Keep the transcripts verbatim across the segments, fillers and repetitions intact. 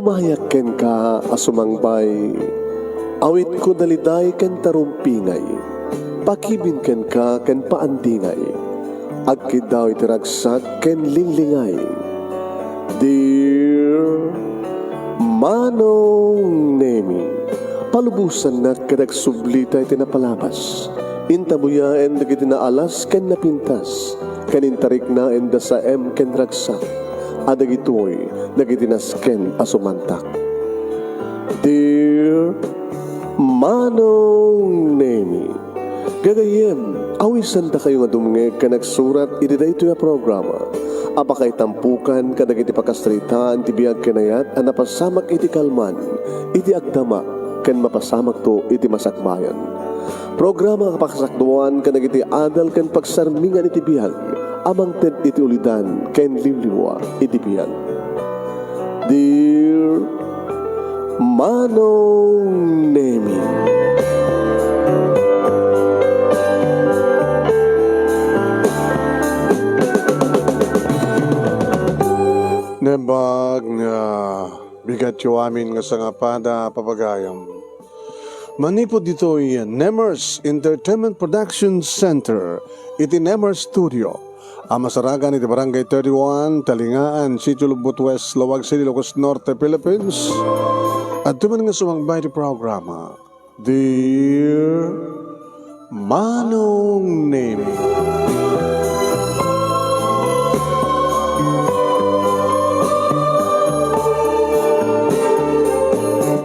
Mayak kenka a sumangbay, awitko daliday ken tarumpingay, pakibin kenka ken paandingay. Agkiddaw iti ragsak ken linglingay. Dear Manong Nemi, palubosannak ket agsublita iti napalabas. Intabuyaen dagiti naalas ken napintas, ken intariknaen da saem ken ragsak, a dagitoy dagiti nasken a sumantak. Dear Manong Nemi, gagayyem, awisandakayo nga dumngeg ken agsurat iti daytoy a programa a pakaitampukan kadagiti pakasaritaan ti biag ken ayat a napasamak iti kalman, iti agdama, ken mapasamakto iti masakbayan. Programa a pakasakduan kadagiti adal ken pagsarmingan iti biag a mangted iti ulidan ken liwliwa iti biag. Dear Manong Nemi. Naimbag nga bigatyo amin nga sangapada, papagayam. Manipud ditoy Nemers Entertainment Production Center iti Nemers Studio a masarakan iti Barangay thirty-one, Talingaan, Sitio Lubot West, Laoag City, Ilocos Norte, Philippines. Adtoy man nga sumangbay ti programa, Dear Manong Nemi.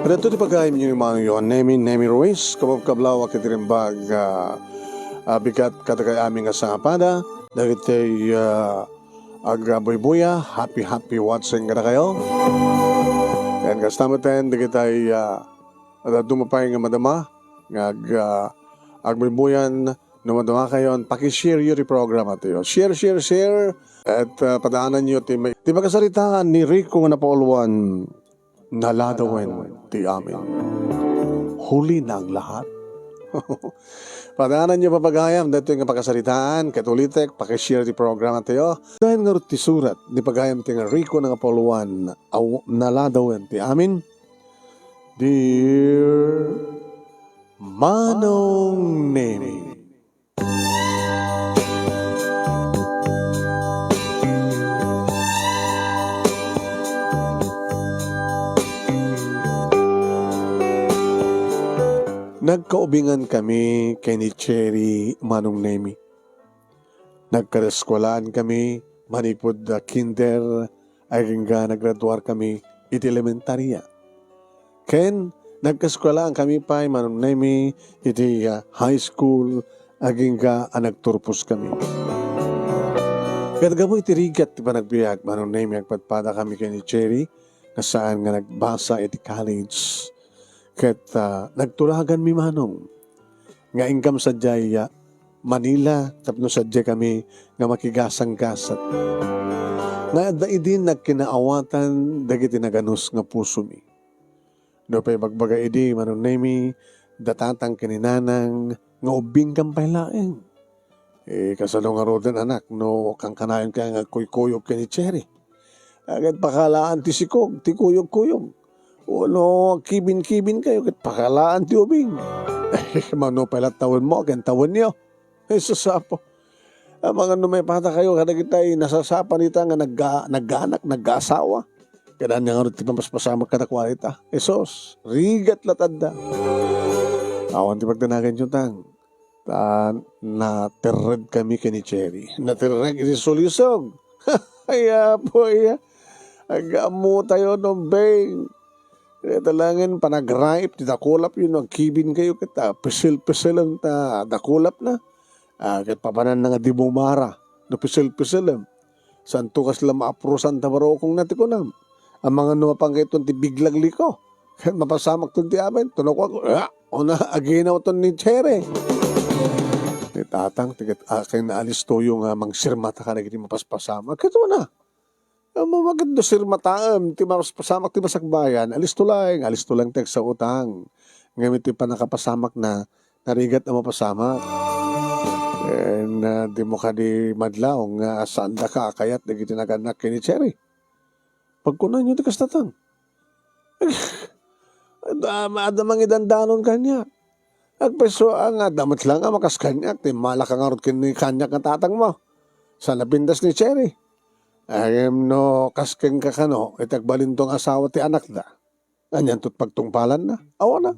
Adto ti pagayam ni Manong Nemi, Nemi Ruiz, kababkablaw a kidirimbag, ah, ah, bigat kadagiti amin nga sangapada, dagiti, ah, agbuybuya, happy, happy watching kadakayo. Ken kasta met dagiti, ah, Adda dumapay nga madama nga ag-, ah, agbuybuyan, no madamakayon, paki-share yo ti programa tayo. Share, share, share. At, ah, padaanan yo ti may-, ti pakasaritaan ni Rico nga napauluan, Naladawen ti amin. Huli na ang lahat. Padaanan yo, papagayam, daytoy nga pakasaritaan, ket ulitek, paki-share ti programa tayo. Daytoy ngarud ti surat ni pagayam ti nga Rico nga napauluan, aw-, Naladawen ti amin. Dear Manong Nemi. Nagkaubingan kami ken ni Cherry, Manong Nemi. Nagkaeskuelaan kami manipud, ah, kinder, agingga nagraduar kami iti elementaria. Ken nagkaeskuelaan kami pay, Manong Nemi, iti, ah, high school, agingga a nagturpos kami. Ket gapu iti rigat ti panagbiag, Manong Nemi, agpadpada kami ken ni Cherry, nga saan nga nagbasa iti college. Ket, ah, nagtulaganmi, Manong, nga inggam sadiay, ah, Manila tapno sadiay kami nga makigasanggasat. Nga adda idin nagkinaawatan dagiti naganus nga pusomi. Nupay ibagbaga idi, Manong Nemi, da tatang ken ni nanang nga ubbingkam pay laeng. Eh, kasano ngaruden, anak, no kankanayon kaya nga agkuykuyog ken ni Cherry? Ah, ket pakalaan ti sikog, ti kuyogkuyog. Wenno agkibin-kibin kayo, ket pakalaan ti ubing. Mano pay la tawenmo ken tawenyo? Jesus, Apo. Amangan no maipada kayo kadagitay nasasapan ita nga nagga-, naggaanak, naggaasawa. Ket ania ngarud ti mapaspasamak kadakuada ita? Jesus, rigat la ti adda. Awan ti pagdanaganyo, tang. Ta naterreg kami ken ni Cherry. Naterreg iti sulisog. Ay, apo, iya. Aggaammo tayo, no, Beng. Kaya talagen panagraip ti dakulap yun, no, agkibin kayo, ket, ah, pisil-pisilem ta dakulap na. Ah, ket papanan na nga di bumara, no pisil-pisilem. Santo kasla maaprosan ta barukong na ti kunam. Amangan no mapan kayton ti biglag liko. Ket mapasamakton ti amin. Tuno ko, ah, una, aginawton ni Cherry. Ni tatang, ti ket, ah, ken alistoyo nga mangsirmata kadagiti mapaspasamak. Ket una, ah, mamakit do sirmataem ti mapaspasamak ti masakbayan. Alisto laeng, alisto laeng ti agsautang. Ngem iti pannakapasamak na, narigat a mapasamak. Ken, ah, dimo kadi madlaw nga saandaka a kayat dagiti nagannak ken ni Cherry. Pagkunanyo ti kasta, tang. Adda, adda mangidandanon kaniak. Agpayso a nga adda met laeng a makas kaniak, ti malaka ngarud ken ni kaniak nga tatangmo. Saan a pintas ni Cherry. Ngem no kas kenka kano, iti agbalinto nga asawa ti anakda. Anianto ti pagtungpalanna? Awan a.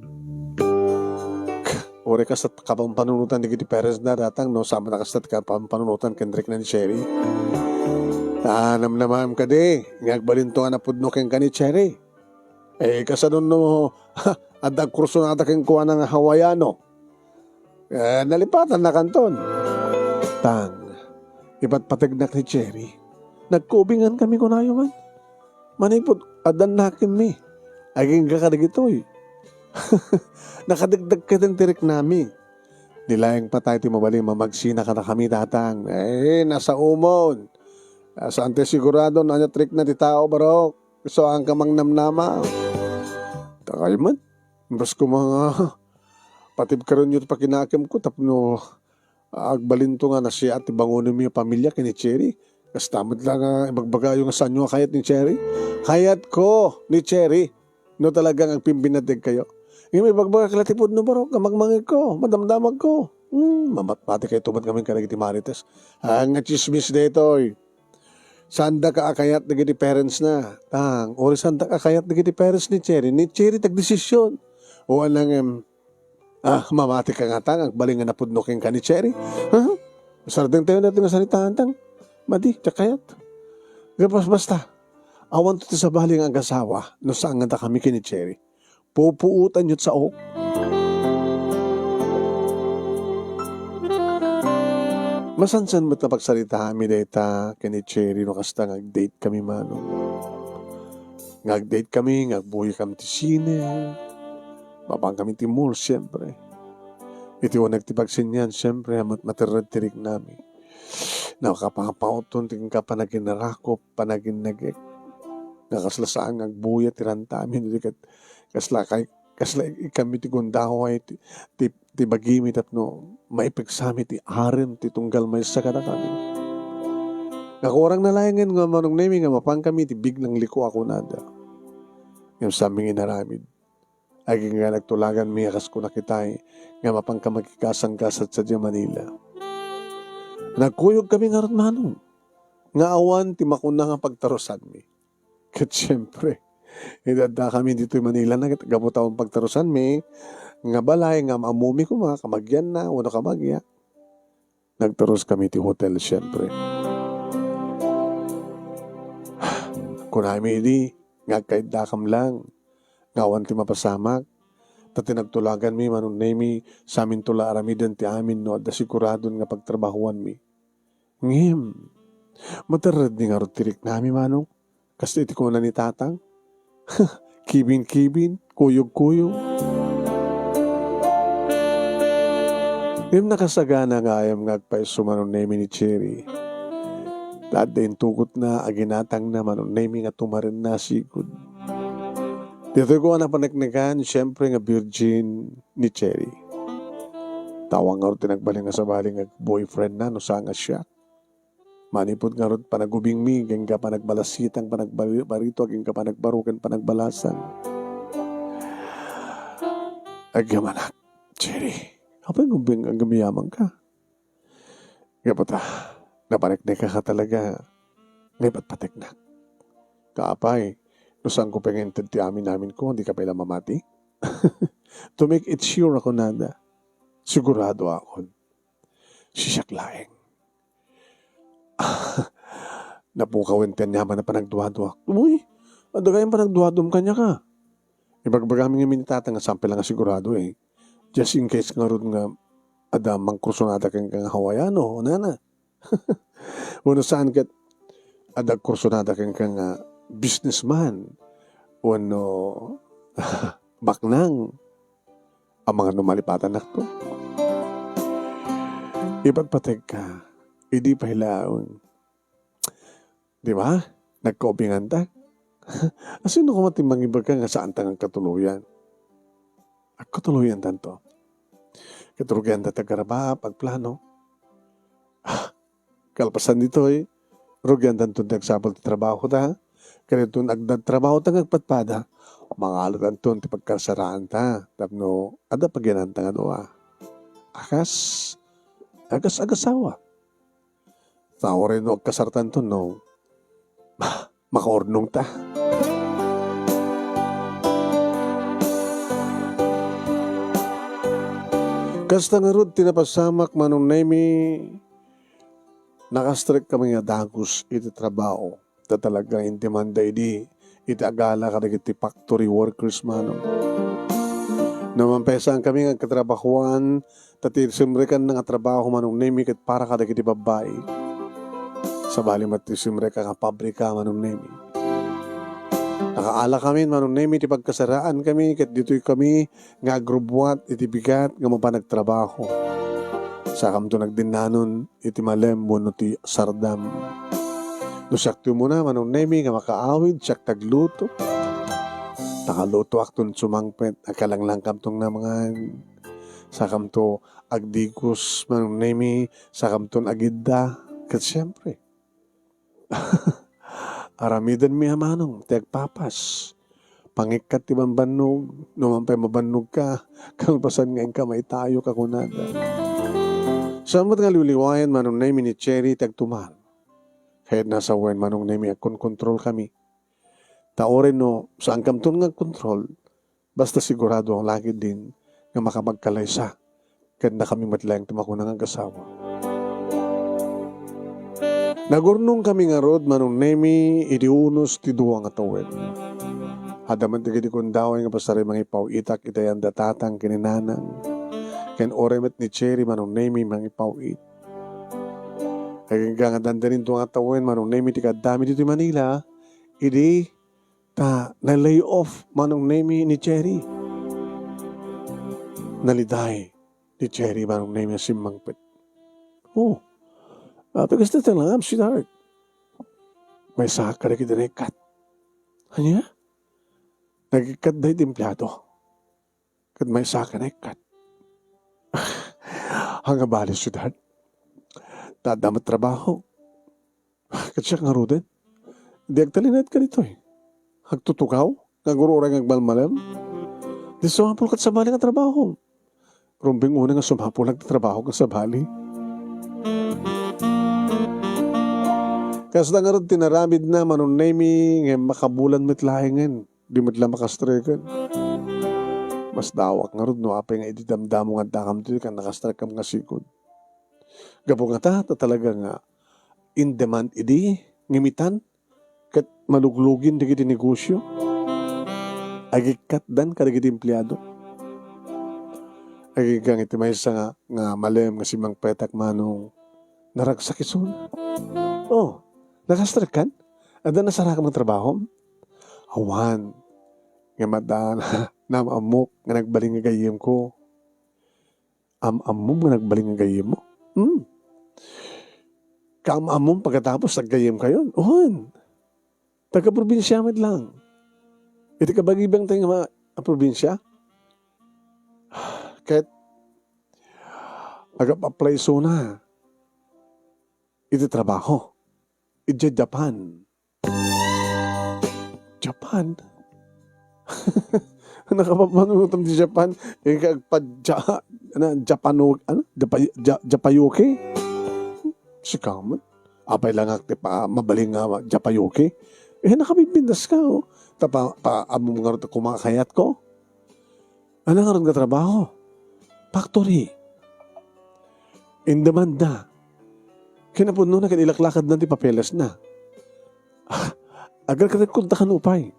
Uray kasta ti kapampanunotan dagiti parents na datang, no? Saan a kasta ti kapampanunotan ken rikna ni Cherry. Ah, namnamaem kadi, nga agbalinto nga napudno kenka ni Cherry. Eh, kasano no, adda agkursunada kenkuana nga Hawaiano? Eh, nalipatannakanton. Tang, ipatpategnak ni Cherry. Nagkubingan kami kunayo man. Manipud adda nakemmi. Agingga kadagitoy. Nakadagdag kadi ti riknami. Di laeng pay ti mabalin mamagsina kadakami, tatang. Eh, nasaomon. Ah, saan ti sigurado no ania ti rikna ti tao, barok. Isu a saan ka mangnamnama. Dakay met. Imbes koma nga patibkarenyo ti pakinakemko tapno agbalinto nga nasiat ti bangonenmi a pamilia ken ni Cherry. Kasta met la nga ibagbagayo nga saanyo a kayat ni Cherry. Kayatko ni Cherry no talagang agpimbinnateg kayo. Ngem ibagbagak la ti pudno, barok, nga mangmangegko, madamdamagko. Hmm, mamatmatikayto met ngamin kadagiti Marites. Ah, nga tsismis daytoy. Saandaka a kayat dagiti parents na. Tang, uray saandaka a kayat dagiti parents ni Cherry. Ni Cherry ti agdesisyon. O anang, em, ah, mamatika nga tang, agbalin nga napudno kenka ni Cherry. Ha? Sardengtayo daytoy nga saritaan, tang. Madi, diak kayat. Gapas basta. Awanto ti sabali nga agasawa no saan nga dakami ken ni Cherry. Pupuotanyo ti saok. Masansan met a pagsaritaami dayta ken ni Cherry no kasta nga ag-date kami, manong. Nga ag-date kami, nga agbuya kami ti sine. Mapan kami ti mall, siempre. Iti uneg ti pagsenian, siempre, mat-, materred ti riknami. Nakapapauton ti inka panaginarakop, panaginagek. Nga kasla saan nga agbuya ti rantami, no di ket kasla kay, kasla ikami ti gundaway ti, ti, ti bagimi tapno maipegsami ti arem ti tunggal maysa kadakami. Nakurang na laengen nga manong Nemi nga mapan kami ti bignang liko a kunada. Ngem saanmi nga inaramid. Agingga nagtulaganmi a kas kunak itay nga mapanka makikasanggasat sadiay Manila. Nagkuyog kami ngarud, manong, nga awan ti makuna nga pagtarusanmi. Ket siempre, idi addakami ditoy Manila na ket gapu ta awan pagtarusanmi nga balay nga ammomi koma, kamagianna wenno kamagia. Nagturus kami ti hotel, siempre. Kunami idi nga agkaiddakam lang nga awan ti mapasamak, ta ti nagtulaganmi, manong Nemi, saminto la aramiden ti amin no adda siguradon nga pagtrabahoanmi. Ngem, materredmi ngarud ti riknami, manong. Kasta iti kuna ni Tatang, kibin-kibin, kuyog-kuyog. Ngem nakasagana nga ayam nga agpayso manong Nemi ni Cherry. Ta adda intugotna a ginatangna manong Nemi nga tumarenna a sigud. Ditoy ko a napaneknekan, siempre nga virgin ni Cherry. Ta awan ngarud ti nagbalin nga sabali nga boyfriend na no saan nga siak. Manipud ngarud panagubingmi, agingga panagbalasitang, panagbarito, agingga panagbaro ken panagbalasang. Agyamanak, Cherry. Apay nga agyamanka? Gapu ta, napaneknekak talaga nga ipatpateknak. Kaapay, no saanko pay nga inted ti amin-aminko, dika pay la mamati? To make it sure a kunada, sigurado akon. Siak laeng. Napukawen ti aniaman a panagduaduak. Uy, adda gayam panagduaduam kaniaka. Ibagbagami ngamin ni Tatang nga saan pay la nga sigurado, eh. Just in case ngarud nga adda mangkursunada kenka nga Hawaiano, nana. Wenno saan ket adda agkursunada kenka nga businessman wenno baknang. Amangan no malipatannakto. Ipatpategka, idi pay laeng. Di ba? Nagkaubinganta. Asino koma ti mangibaga nga saanta nga agkatuloyan? Agkatuloyantanto. Ket rugianta ti agrabaap, agplano. Ah, kalpasan ditoy, rugiantanto ti agsapul ti trabaho ta. Ket inton adda trabaho ta nga agpadpada, mangalatanton ti pagkarsaraanta tapno adda pagiananta nga dua. A kas agas-agasawa. Ta uray no agkasartanto no, makaurnongta. Kasta ngarud ti napasamak, Manong Nemy, nakastrekkami nga dagus iti trabaho. Ta talaga in demanda idi iti agala kadagiti factory workers, Manong. No mampesaankami nga agkatrabahoan, ta ti simrekkanna nga trabaho, Manong Nemy, ket para kadagiti babbai. Sabali met ti simrekka nga pabrika, Manong Nemy. Nakaalakamin, Manong Nemy, ti pagkasaraankami, ket ditoykami nga agrubbuat iti bigat nga mapan agtrabaho. Sakamto nagdinnanon iti malem wenno ti sardam. No siak ti umuna, Manong Nemy, nga makaawid, siak ti agluto. Nakalutoakton sumangpet, agkalanglangkamton nga mangan. Sakamto agdigus, Manong Nemy, sakamton agidda. Ket siempre, aramidenmi a manong ti agpapas. Pangikkat ti bambannog, no man pay mabannogka, kalpasan nga inka maitayok a kunada. Saan met nga liwliwayan, Manong Nemy, ni Cherry ti agtuman. Kayatna a sawen, Manong Nemy, agkonkontrolkami. Ta uray no saankamton nga agkontrol, basta sigurado a lagidin nga makapagkalaysa. Ket dakami met laeng ti makuna nga agasawa. Nagurnongkami ngarud, Manong Nemy, iti unos ti dua nga tawen. Adda met dagiti gundaway nga pasaray mangipaw-itak iti ayan da tatang ken ni nanang. Ken uray met ni Cherry, Manong Nemy, mangipaw-it. Agingga nga dandani dua nga tawen, Manong Nemy, ti kaaddami ditoy Manila, idi ta na-lay off, Manong Nemy, ni Cherry. Naliday ni Cherry, Manong Nemy, a simmangpet. Oh, apay kasta ti langam, sweetheart? Maysaak kadagiti naikkat. Ania? Nagikkat da iti empleado. Ket maysaak a naikkat. Ania bali, sweetheart? Ta adda met trabaho. Ket siak ngaruden? Di agtalinaedka ditoy. Agtutugaw? Nga agur-uray nga agmalmalem? Di sumapul ket sabali nga trabaho. Rumbeng unay nga sumapul nga trabaho ket sabali. Kasta ngarud ti naramidna, Manong Nemy, ngem makabulan met laengen. Di met la makastreken. Masdaawak ngarud no apay nga idi damdamo nga addakam ditoy ket nakastrekkam nga sigud. Gapu ngata, ta talaga nga in demand idi, ngem itan, ket maluglugin dagiti negosio. Agikkatdan kadagiti empleado. Agingga iti maysa nga, nga malem nga simmangpetak, Manong, naragsak isuna. Oh, nakastrekkan? Adda nasarakam nga trabahom? Awan. Ngem adda naam-ammok nga nagbalin nga gayyemko. Am-ammom nga nagbalin nga gayyemmo? Hmm. Kaam-ammom pagkatapos naggayyemkayon? Wen. Taga-probinsia met lang. Iti kabagibiangtayo nga ma-, a probinsia. Ket agap-apply isuna iti trabaho. Idiay Japan. Japan? Nakapapanunotam ti Japan. Ika agpa-, ja-, ano, Japano-, ano? Japa-, ja-, Japayoke? Sika met. Apay langak ti pa-, mabalin nga Japayoke? Eh, nakabigbindaska, oh. Ta pa-, pa-, ammom ngarud ti kumakayatko? Ania ngarud nga trabaho? Factory. In demand-na. Kinapudnona ket ilaklakadna ti papelesna. Agrikrikod ta kano pay.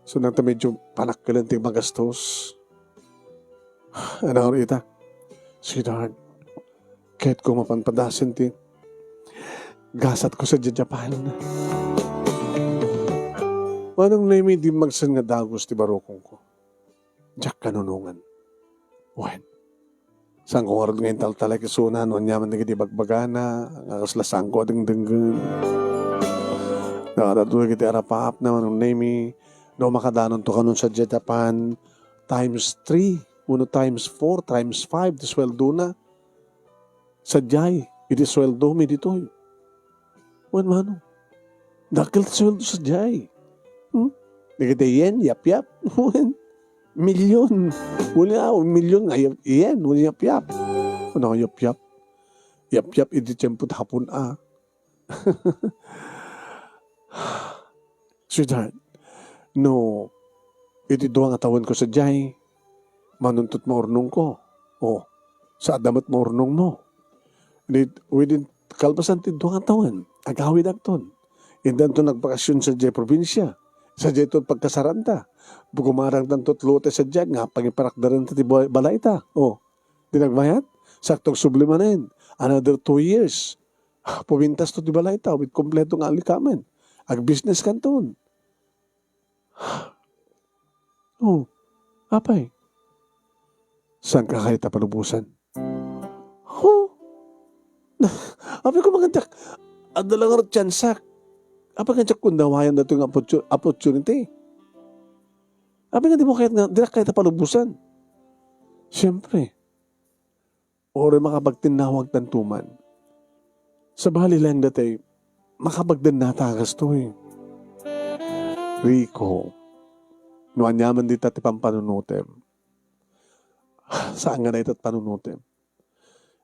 So, nagta medyo panakkelen ti magastos. Ania ngarud ita? Sweetheart, kayatko mapan padasen ti gasatko sadiay Japan. Manong Nemy, dimmagsen nga dagus ti barukongko. Diak kanunongan. Wen. Saanko ngarud nga intaltalek isuna no aniaman dagiti bagbagana, nga kasla saanko a dengdenggen. Nakadatoy iti arapaapna, Manong Nemy, no makadanonto kanon sadiay Japan, times three, wenno times four, times five ti sueldona. Sadiay iti sueldomi ditoy. Wen, Manong. Dakkel ti sueldo sadiay. Hmm? Dagiti yen, yapyap. Wen, milyon. Wen, ah, milyon nga yap-, yen, wen, yapyap. Ano nga yapyap? Yapyap iti tiempo ti Hapon, ah. Sweetheart, no, iti dua nga tawenko sadiay, manuntot maurnongko. O, saanda met maurnongmo. Di, within, kalpasan ti dua nga tawen, agawidakton. Intanto nagbakasyon sadiay probinsia. Sadiayto pagkasaraanta. Gumarangtanto ti lote sadiay nga pangiparakderenta ti ba-, balayta. O, di nagbayad? Sakto agsubli manen. Another two years. Pumintasto ti balayta with kompleto nga alikamen. Agbusiness kanton. Oh, apay? Saan ka kayat a palubosan? Ho? Apay ko mangan diak, adda la ngarud tiyansak. Apay nga diak kundawayan datoy nga opportu-, opportunity? Apay nga di mo kayat nga, diak kayat a palubosan? Siyempre, uray makapagtinnawagtanto man. Sabali laeng datoy, makapagdennata a kastoy. Rico, no aniaman dita ti pampanunotem, saan nga dayta ti panunotem?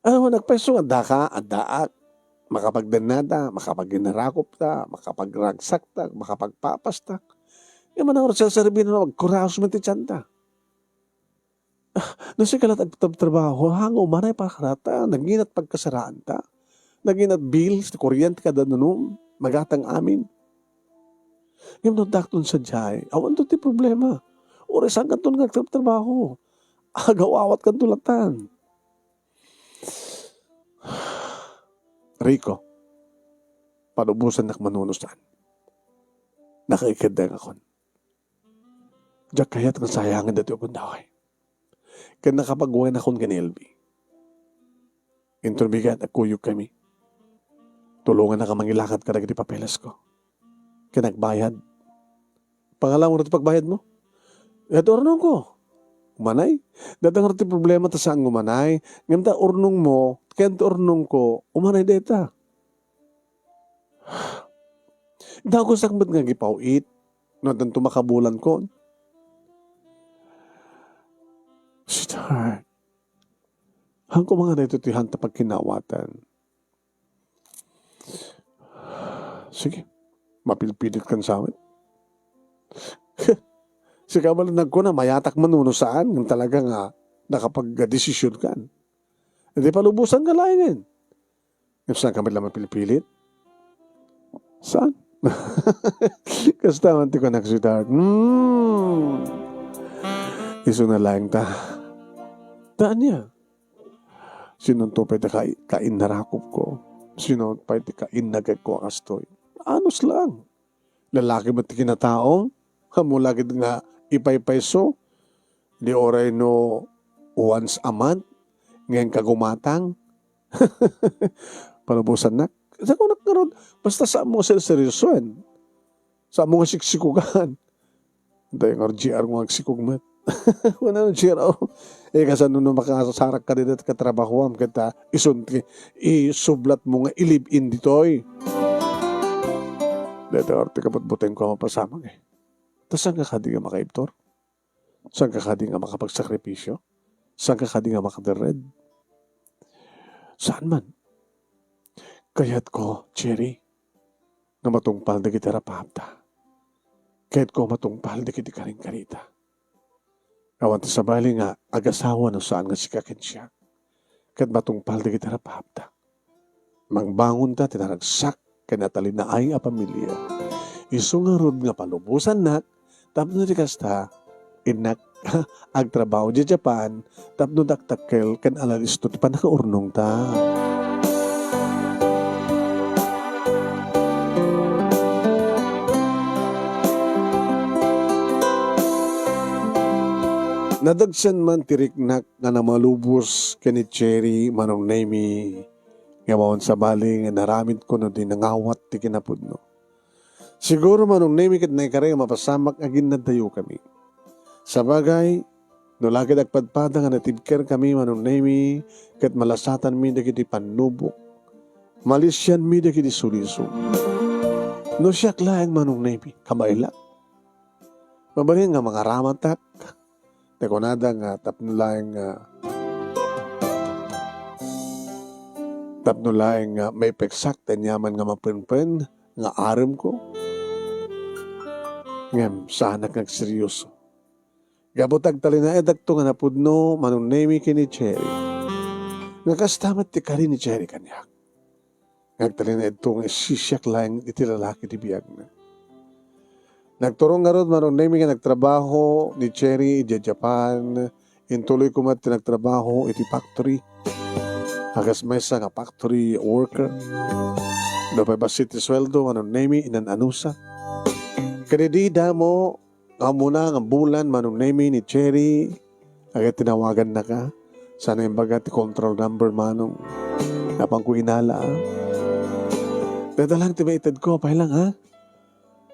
Ano, nagpayso nga addaka, addaak, makapagdennata, makapaginarakopta, makapagragsakta, makapagpapasta. Ngem manang serbisyo, agkuraos met ti tianta. No sika latta agtrabtrabaho, ha, nga umanay para kadata, nagingin pagkasaraanta. Nagingin bills, ti kuryente, kada danum, magatang amin. Ngem no dakton sadiay, awanto ti problema. Uray saankanton nga agtrabtrabaho. Agaw-awatkanto latan. Rico, palubosannak manunusan. Nakaikeddengakon. Diak kayat nga sayangen datoy a gundaway. Ken nakapagwaynakon ken ni Elvi. Inton bigat, agkuyogkami. Tulongannaka mangilakad kadagiti papelesko. Ken agbayad. Pangalam ti pagbayadmo? Dayta urnongko. Umanay. Dayta ngarud ti problema ta saan nga umanay. Ngem ta urnongmo, ken ti urnongko, umanay dayta. Dagusak met nga agipaw-it, no addanto makabulankon. Sweetheart, haanko mangan daytoy ti haanta pagkinawatan. Sige, mapilpilitkan sa amin. Sika man nagkuna, mayatak man no saan, ngem talaga nga nakapagdesisyonkan. Iti palubosanka laengen. Ngem saanka met la mapilpilit? Saan? Kasta man ti kunak, sweetheart. Hmm. Isuna laeng ta. Ta ania? Sinonto pay ti ka-, kainnarakopko? Sino pay ti kainnagekko a kastoy? Anus laeng. Lalaki met ti kinataom? Ammom la gid nga ipaypayso? Di uray no once a month, ngem kagumatang? Palubosannak. Sa kunak ngarud, basta saanmo nga serseryosoen. Saanmo nga siksikogan. Dayta nga G R nga agsikog met. Wala no G R, oh. Eh, kasano no makasarakka dita ket trabahoam, ket, ah, isun-, isublatmo nga i-live-in ditoy. Dayta nga ti kabutbutengko a mapasamak, eh. Ta saanka kadi nga makaibtur? Saanka kadi nga makapagsakripisyo? Saanka kadi nga makaderred? Saan man. Kayatko, Cherry, nga matungpal dagiti rapaapta. Kayatko matungpal dagiti karinkarita. Awan ti sabali nga agasawa no saan nga sika ken siak. Ket matungpal dagiti rapaapta. Mangbangonta ti naragsak ken natalinaay a pamilia. Isu ngarud nga palubosannak tapno ti kasta, innak agtrabaho idiay Japan tapno dakdakkel ken alalisto ti pannakaurnongta. Nadagsen man ti riknak nga namalubos ken ni Cherry, Manong Nemy, nga awan sabali nga inaramidko no di nangawat ti kinapudno. Siguro, Manong Nemy, ket naikari a mapasamak nga aginnadayokami. Sabagay, no la ket agpadpada nga natibkerkami, Manong Nemy, ket malasatanmi dagiti pannubok, malisianmi dagiti sulisog. No siak laeng, Manong Nemi, kabaelak. Mabalin nga mangaramatak. Ti kunada nga tapno laeng nga, tapno laeng nga maipeksak ti aniaman nga mapenpen nga aremko. Ngem, saanak nga agseryoso. Gapu ta agtalinaedakto nga napudno, Manong Nemi, ken ni Cherry. Nga kasta met ti kari ni Cherry kaniak. Nga agtalinaedto nga isisiak laeng iti lalaki ti biagna. Nagturong ngarud, Manong Nemi, nga nagtrabaho ni Cherry idiay Japan. Intuloyko met ti nagtrabaho iti factory. Akas maysa nga factory worker. Nupay bassit ti sueldo, Manong Nemi, inan-anusak. Ken idi damo nga umuna nga bulan, Manong Nemi, ni Cherry, agay tinawagannaka. Saan a imbaga ti control number, Manong. Napanko inala, a. Dayta lang ti maitedko, apay lang, a?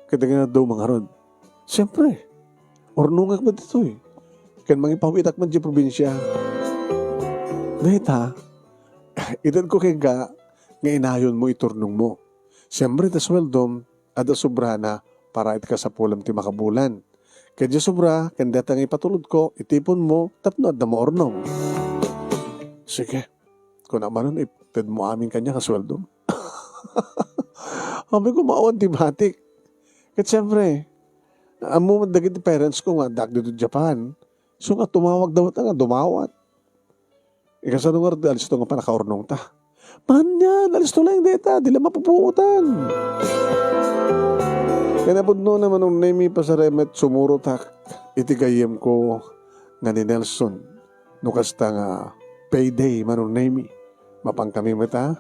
Ket dagiti dadduma ngarud. Siempre, urnongak met ditoy. Ken mangipaw-itak met idiay probinsia. Dayta, itedko kenka nga inayonmo iti urnongmo. Siempre, ta sueldom, adda sobrana para iti kasapulam ti makabulan. Ket diay sobra, ken dayta nga ipatulodko, itiponmo tapno adda maurnong. Sige, kuna manen, itedmo amin kaniak a sueldom. Amin, kumaawan ti batik. Ket siempre, ammo met dagiti parents ko nga addaak ditoy Japan. So nga tumawagda met nga dumawat. Ikasano ngarud ti alisto nga pannakaurnongta? Ania, alisto laeng dayta, di la mapupuotan. Ken napudnona, Manong Nemi, pasaray met sumurotak iti gayyemko nga ni Nelson. No kasta nga payday, Manong Nemi, mapankami met, a?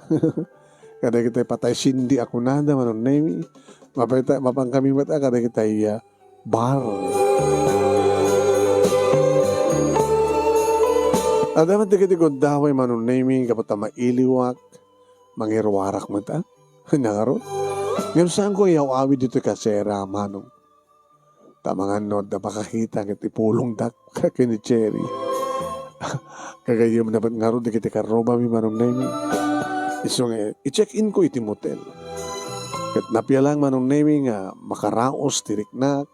Kadagiti patay sindi a kunada, Manong Nemi. Mapayta-, mapankami met, a, kadagiti, a, bar. Adda met dagiti gundaway, Manong Nemi, gapu ta mailiwak, mangiruarak met, a? Ania ngarud? Ngem saanko iyaw-awid ditoy kasera, Manong. Ta amangan no adda makakita ket ipulongdak ken ni Cherry. Gagayyemna met ngarud dagiti karrubami, Manong Nemi. Isu nga i-check-inko iti motel. Ket napia lang, Manong Nemi, nga makaraos ti riknak,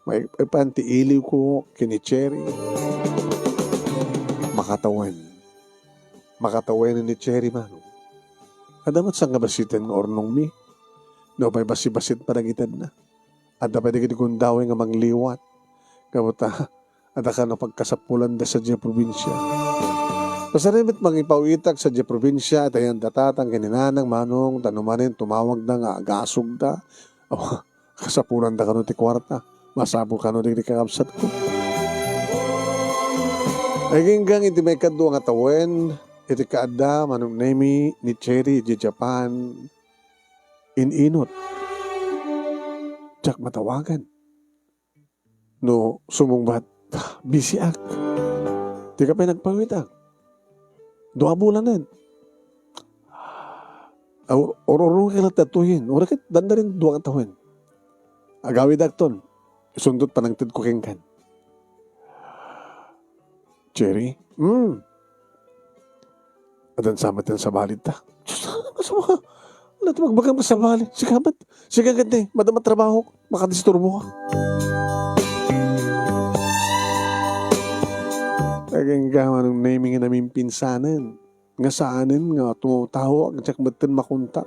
maipan ti iliwko ken ni Cherry. Makatawen. Makatawen ni Cherry, Manong. Adda met sangabasiten nga urnongmi. Nupay bassit-bassit panagitedna. Adda pay dagiti gundaway nga mangliwat. Gapu ta, adda kano pagkasapulanda sadiay probinsia. Pasaray met mangipaw-itak sadiay probinsia, itayan da tatang ken ni nanang, Manong, ta no manen tumawagda nga agasugda. Awa, kasapulanda kano ti kuarta. Masapul kano dagiti kakabsatko. Aginggang iti maikadua nga tawen, iti kaadda, Manong Nemi, ni Cherry idiay Japan. In-inut. Diak matawagan. No sumungbat, busy-ak. Dika pay nagpaw-itak. Dua bulanen. Aw, ur-, ururong ka latta tuyen. Ura ket dandarin dua nga tawen. Agawidakton. Isundot panangtedko kenkan. Cherry? Hmm. Adan sa met ti sabali ta. Diyos, ano ka sa mga, ano ti magbagam ka sabali? Sige, amat. Sige, gante. Madama trabaho. Makadisturbo ka. Agingga, Manong Nemi, nga namimpinsanen. Nga saanen nga tumatawa, agdiak metten makontak.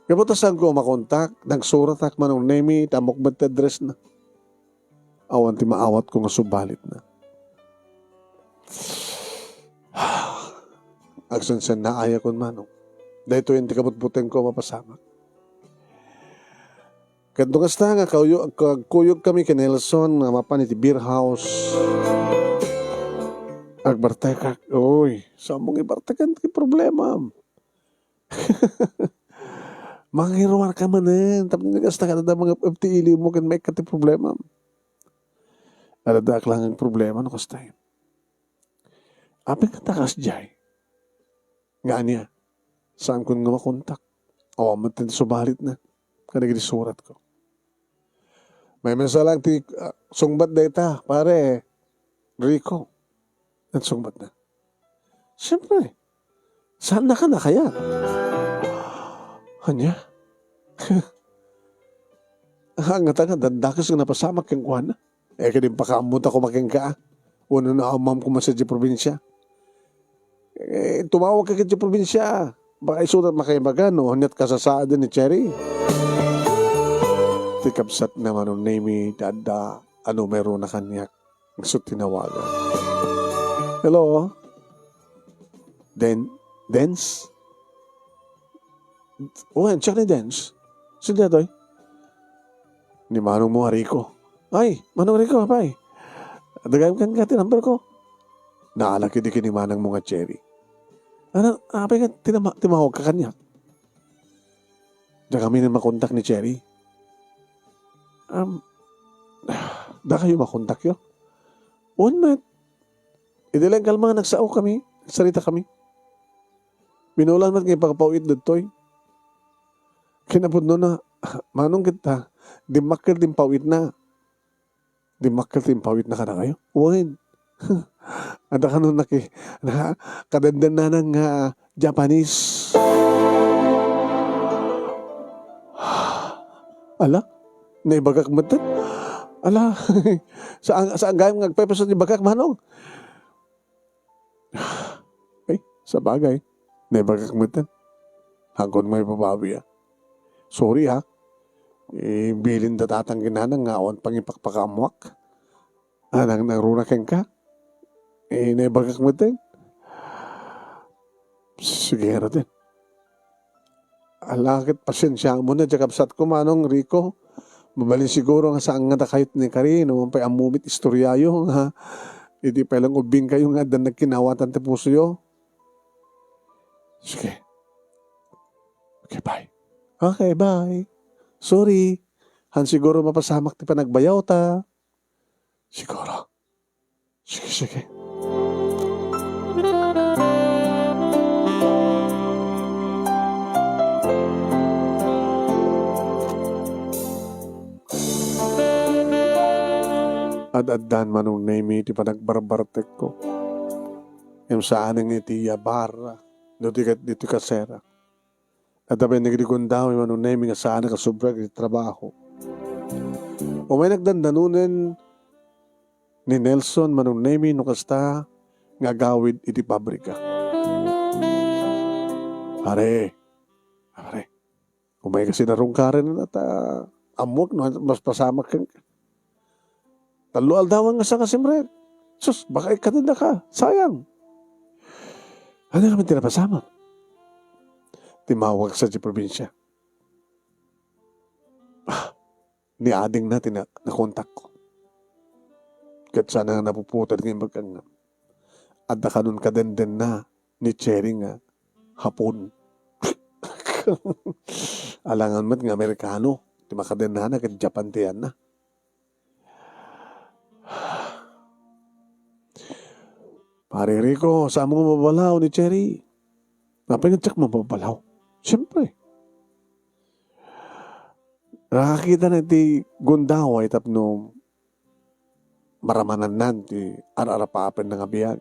Gapu ta saanko makontak, nagsuratak, Manong Nemi, ti ammok met ti address na. Awan ti maawatko nga subalitna. Agsensennaayakon, Manong. Daytoyen ti kabutbutengko a mapasamak. Ket no kasta nga kauyo-, kagkuyogkami ken Nelson nga mapan iti beer house, agbartekak. Uy, saanmo nga ibartekan ti problemam. Mangiruar ka manen, tapno kasta nga adda mangep-ep ti iliwmo ken maikkat ti problemam. Adda ak laeng problema no kasta. Apay nga ta kasdiay? Nga ania? Saankon nga makontak. Awan met ti subalitna kadagiti suratko. Maymaysa lang ti, ah, sungbat dayta, pare Rico. Ania ti sungbatna? Siyempre, saannaka a kayat. Ania? Ngata nga dandakes nga napasamak kenkuana. Eh, ket impakaammota koma kenka, a? Wenno naammom koma sadiay probinsia? Eh, tumawagka idiay probinsia. Baka isu met makaibaga no ania't kasasaaden ni Cherry. Ti kabsatna, Manong Nemy, ti adda a numerona kaniak. Isu ti tinawagan. Hello? Den-, Dens? Wen, siak ni Dens. Sino daytoy? Ni manongmo a Rico. Ay, Manong Rico, apay. Dagaem kenka ti number ko. Naala ketdi ken ni manongmo nga Cherry. Ano, apay nga tinama-, timawagka kaniak? Diak manen makontak ni Cherry. Um, dakayo makontakyo? Wen met. Idi laeng kalma, nagsaokami, nagsaritakami. Binulan met nga ipakapaw-it ditoy. Kinapudnona, manong ket, dimmakkel ti impaw-itna. Dimmakkel ti impaw-itna kadakayo? Wen. Adda kano naki-, na-, kadendennana nga Japanese. Ala, naibagak metten. Ala, saan, saan gayam nga agpaypaso ti ibagak, manong? Ay, sabagay. Naibagak metten. Haanko maipabawi, a. Sorry, ha. Ibilin da tatang ken nanang nga awan pangipakpakaammoak. Anang nangruna kenka? Eh, naibagak metten. Sige, ngaruden. Ala ket, pasiensiamon a, diay kabsatko, Manong Rico. Mabalin siguro nga saan nga dakayo ti naikari, no, pay ammom met istoryayo, ha? Idi pay lang ubbingkayo nga adda nagkinawatan ti pusoyo. Sige. Okay, bye. Okay, bye. Sorry. Haan siguro mapasamak ti panagbayawta. Siguro. Sige, sige. Ad-addan, Manong Nemy, ti panagbarbartekko. Ngem saanen iti yabar, no di ket ditoy kasera. Adda pay nagdigundaway, Manong Nemy, nga saan a kasobra iti trabaho. Umay nagdandanonen ni Nelson, Manong Nemy, no kasta nga agawid iti pabrika. Pare, pare, umay kasi narungkaren ta ammoak no mapasamak kenka. Tallo aldawan nga saan nga simrek. Sus, baka ikkanendaka. Sayang. Ania ngamin ti napasamak? Timawag sa ti probinsia. Ah, ni adingna ti na-, nakontakko. Ket saan nga napuputan nga imbag nga adda kanon kadendenna ni Cherry nga Hapon. Alangan met nga Amerikano ti makadennana ket Japan ti yanna. Pare Rico, saanmo nga mababalaw ni Cherry? Apay nga diak mababalaw? Siyempre. Nakakita na ti gundaway tapno maramanannan ti ar-arapapenna nga biag.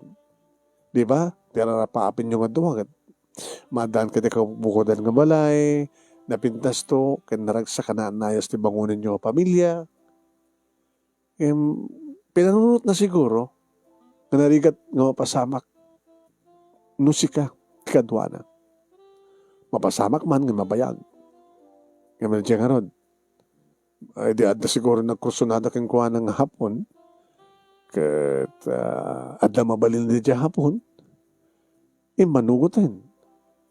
Di ba? Ti ar-arapapenyo nga dua ket maaddaan kadi kabukodan nga balay, napintasto, ken naragsak a naannayas ti bangonenyo nga pamilia. Em, pinanunotna siguro nga narigat nga mapasamak no sika ti kaduana. Mapasamak man nga mabayag. Ngem diay ngarud, ay, di adda siguro nagkursunada kenkuana nga Hapon, ket, ah, adda mabalin diay Hapon, immanugoten,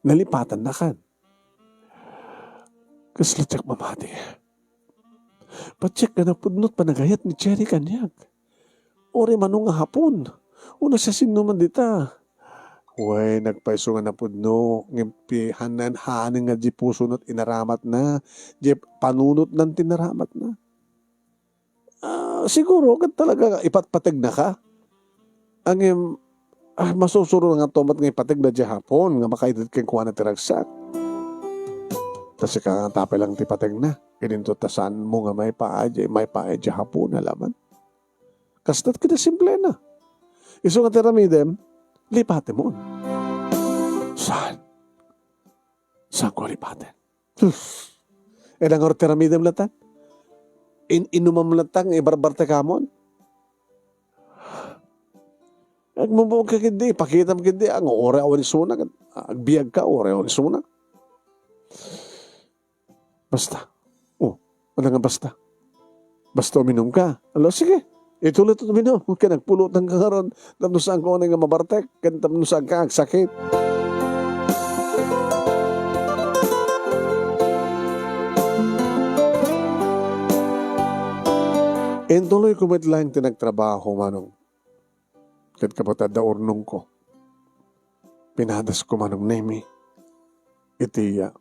nalipatannakan. Kasla diak mamati. Patiek nga napudno ti panagayat ni Cherry kaniak. Uray mano nga Hapon. Wenno siasinoman dita. Wen, nagpayso nga napudno, ngem pi-, hanen, hanen nga diay puso no ti inaramatna, diay panunotna ti inaramatna. Ah, siguro, ket talaga ipatpategnaka. Ngem, ah, masursuro nga to met nga ipategna diay Hapon nga makaited kenkuana ti ragsak. Ta sika nga tapay lang ti pategna. Idinto ta saanmo nga maipaay, maipaay diay Hapon a laman. Kasta ti kinasimplena. Isu nga ti aramidem, lipatemon. Saan? Saanko a lipaten? Puf! Ida ngarud ti aramidem latta? In-, inumam latta nga ibarbartekamon? Agmumugka ketdi, ipakitam ketdi, ah, nga uray awan isuna, ket agbiagka, uray awan isuna. Basta. Oh, ano nga basta? Basta uminumka. Ala, sige. Ituloy ti uminum. Ket nagpulutanka ngarud. Tapno saanka unay nga mabartek. Ket tapno saanka agsakit. Intuloyko met laeng ti nagtrabaho, Manong. Ket kapatadda urnongko, pinadasko, Manong Nemi, iti, ah,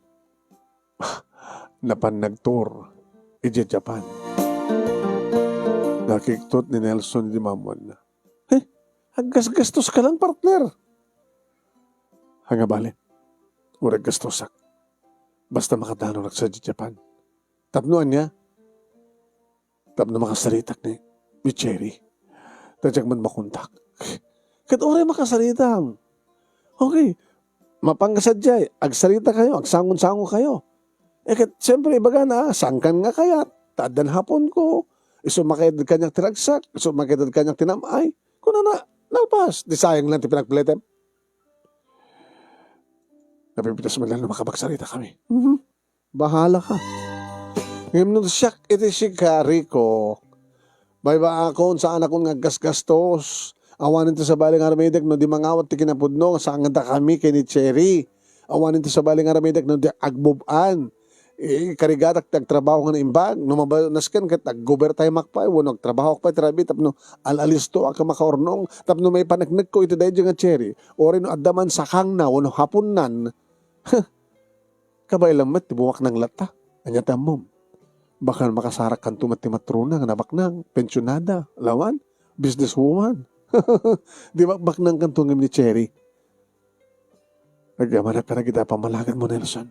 napan nagtour idiay Japan. Nakiktot ni Nelson idi maammoanna. Eh, aggasgastoska lang, partner. Ania bale, uray aggastosak. Basta makadanonak sadiay Japan. Tapno ania? Tapno makasaritak ni, ni Cherry. Ta diak man makontak. Ket uray makasaritam. Okay. Mapanka sadiay, agsarita kayo, agsangon-sango kayo. Eh, ket, siyempre, ibagana, ah, sangkan nga kayat, ta addan haponko, isu makayatdad kaniak ti ragsak, isu makayatdad kaniak ti nam-ay. Kunana, nalpas, di sayang lang ti pinagpilitem. Napipitas man lang no makapagsaritaka. Mhm. Bahalaka. Ngem no siak iti sika, Rico, baybay-akon, saanakon nga aggasgastos. Awanen ti sabali nga aramidek no di mangawat ti kinapudno nga sangandakami ken ni Cherry. Awanen ti sabali nga aramidek no di agmub-an. Ikarigatak ti agtrabaho nga naimbag. No maba-, nasken ket aggubertaymak pay wenno agtrabahoak pay ti rabii tapno al-alistoak a makaurnong tapno maipaneknekko iti daydiay nga Cherry. Uray no adda man sakangna wenno haponnan. Kabaelam met ti bumaknang latta. Ania ti ammom? Baka makasarakkanto met ti matrona nga nabaknang, pensionada, lawan, businesswoman. Di bakbaknangkanto ngem ni Cherry. Agyamanak kadagiti a pammalakadmo, Nelson.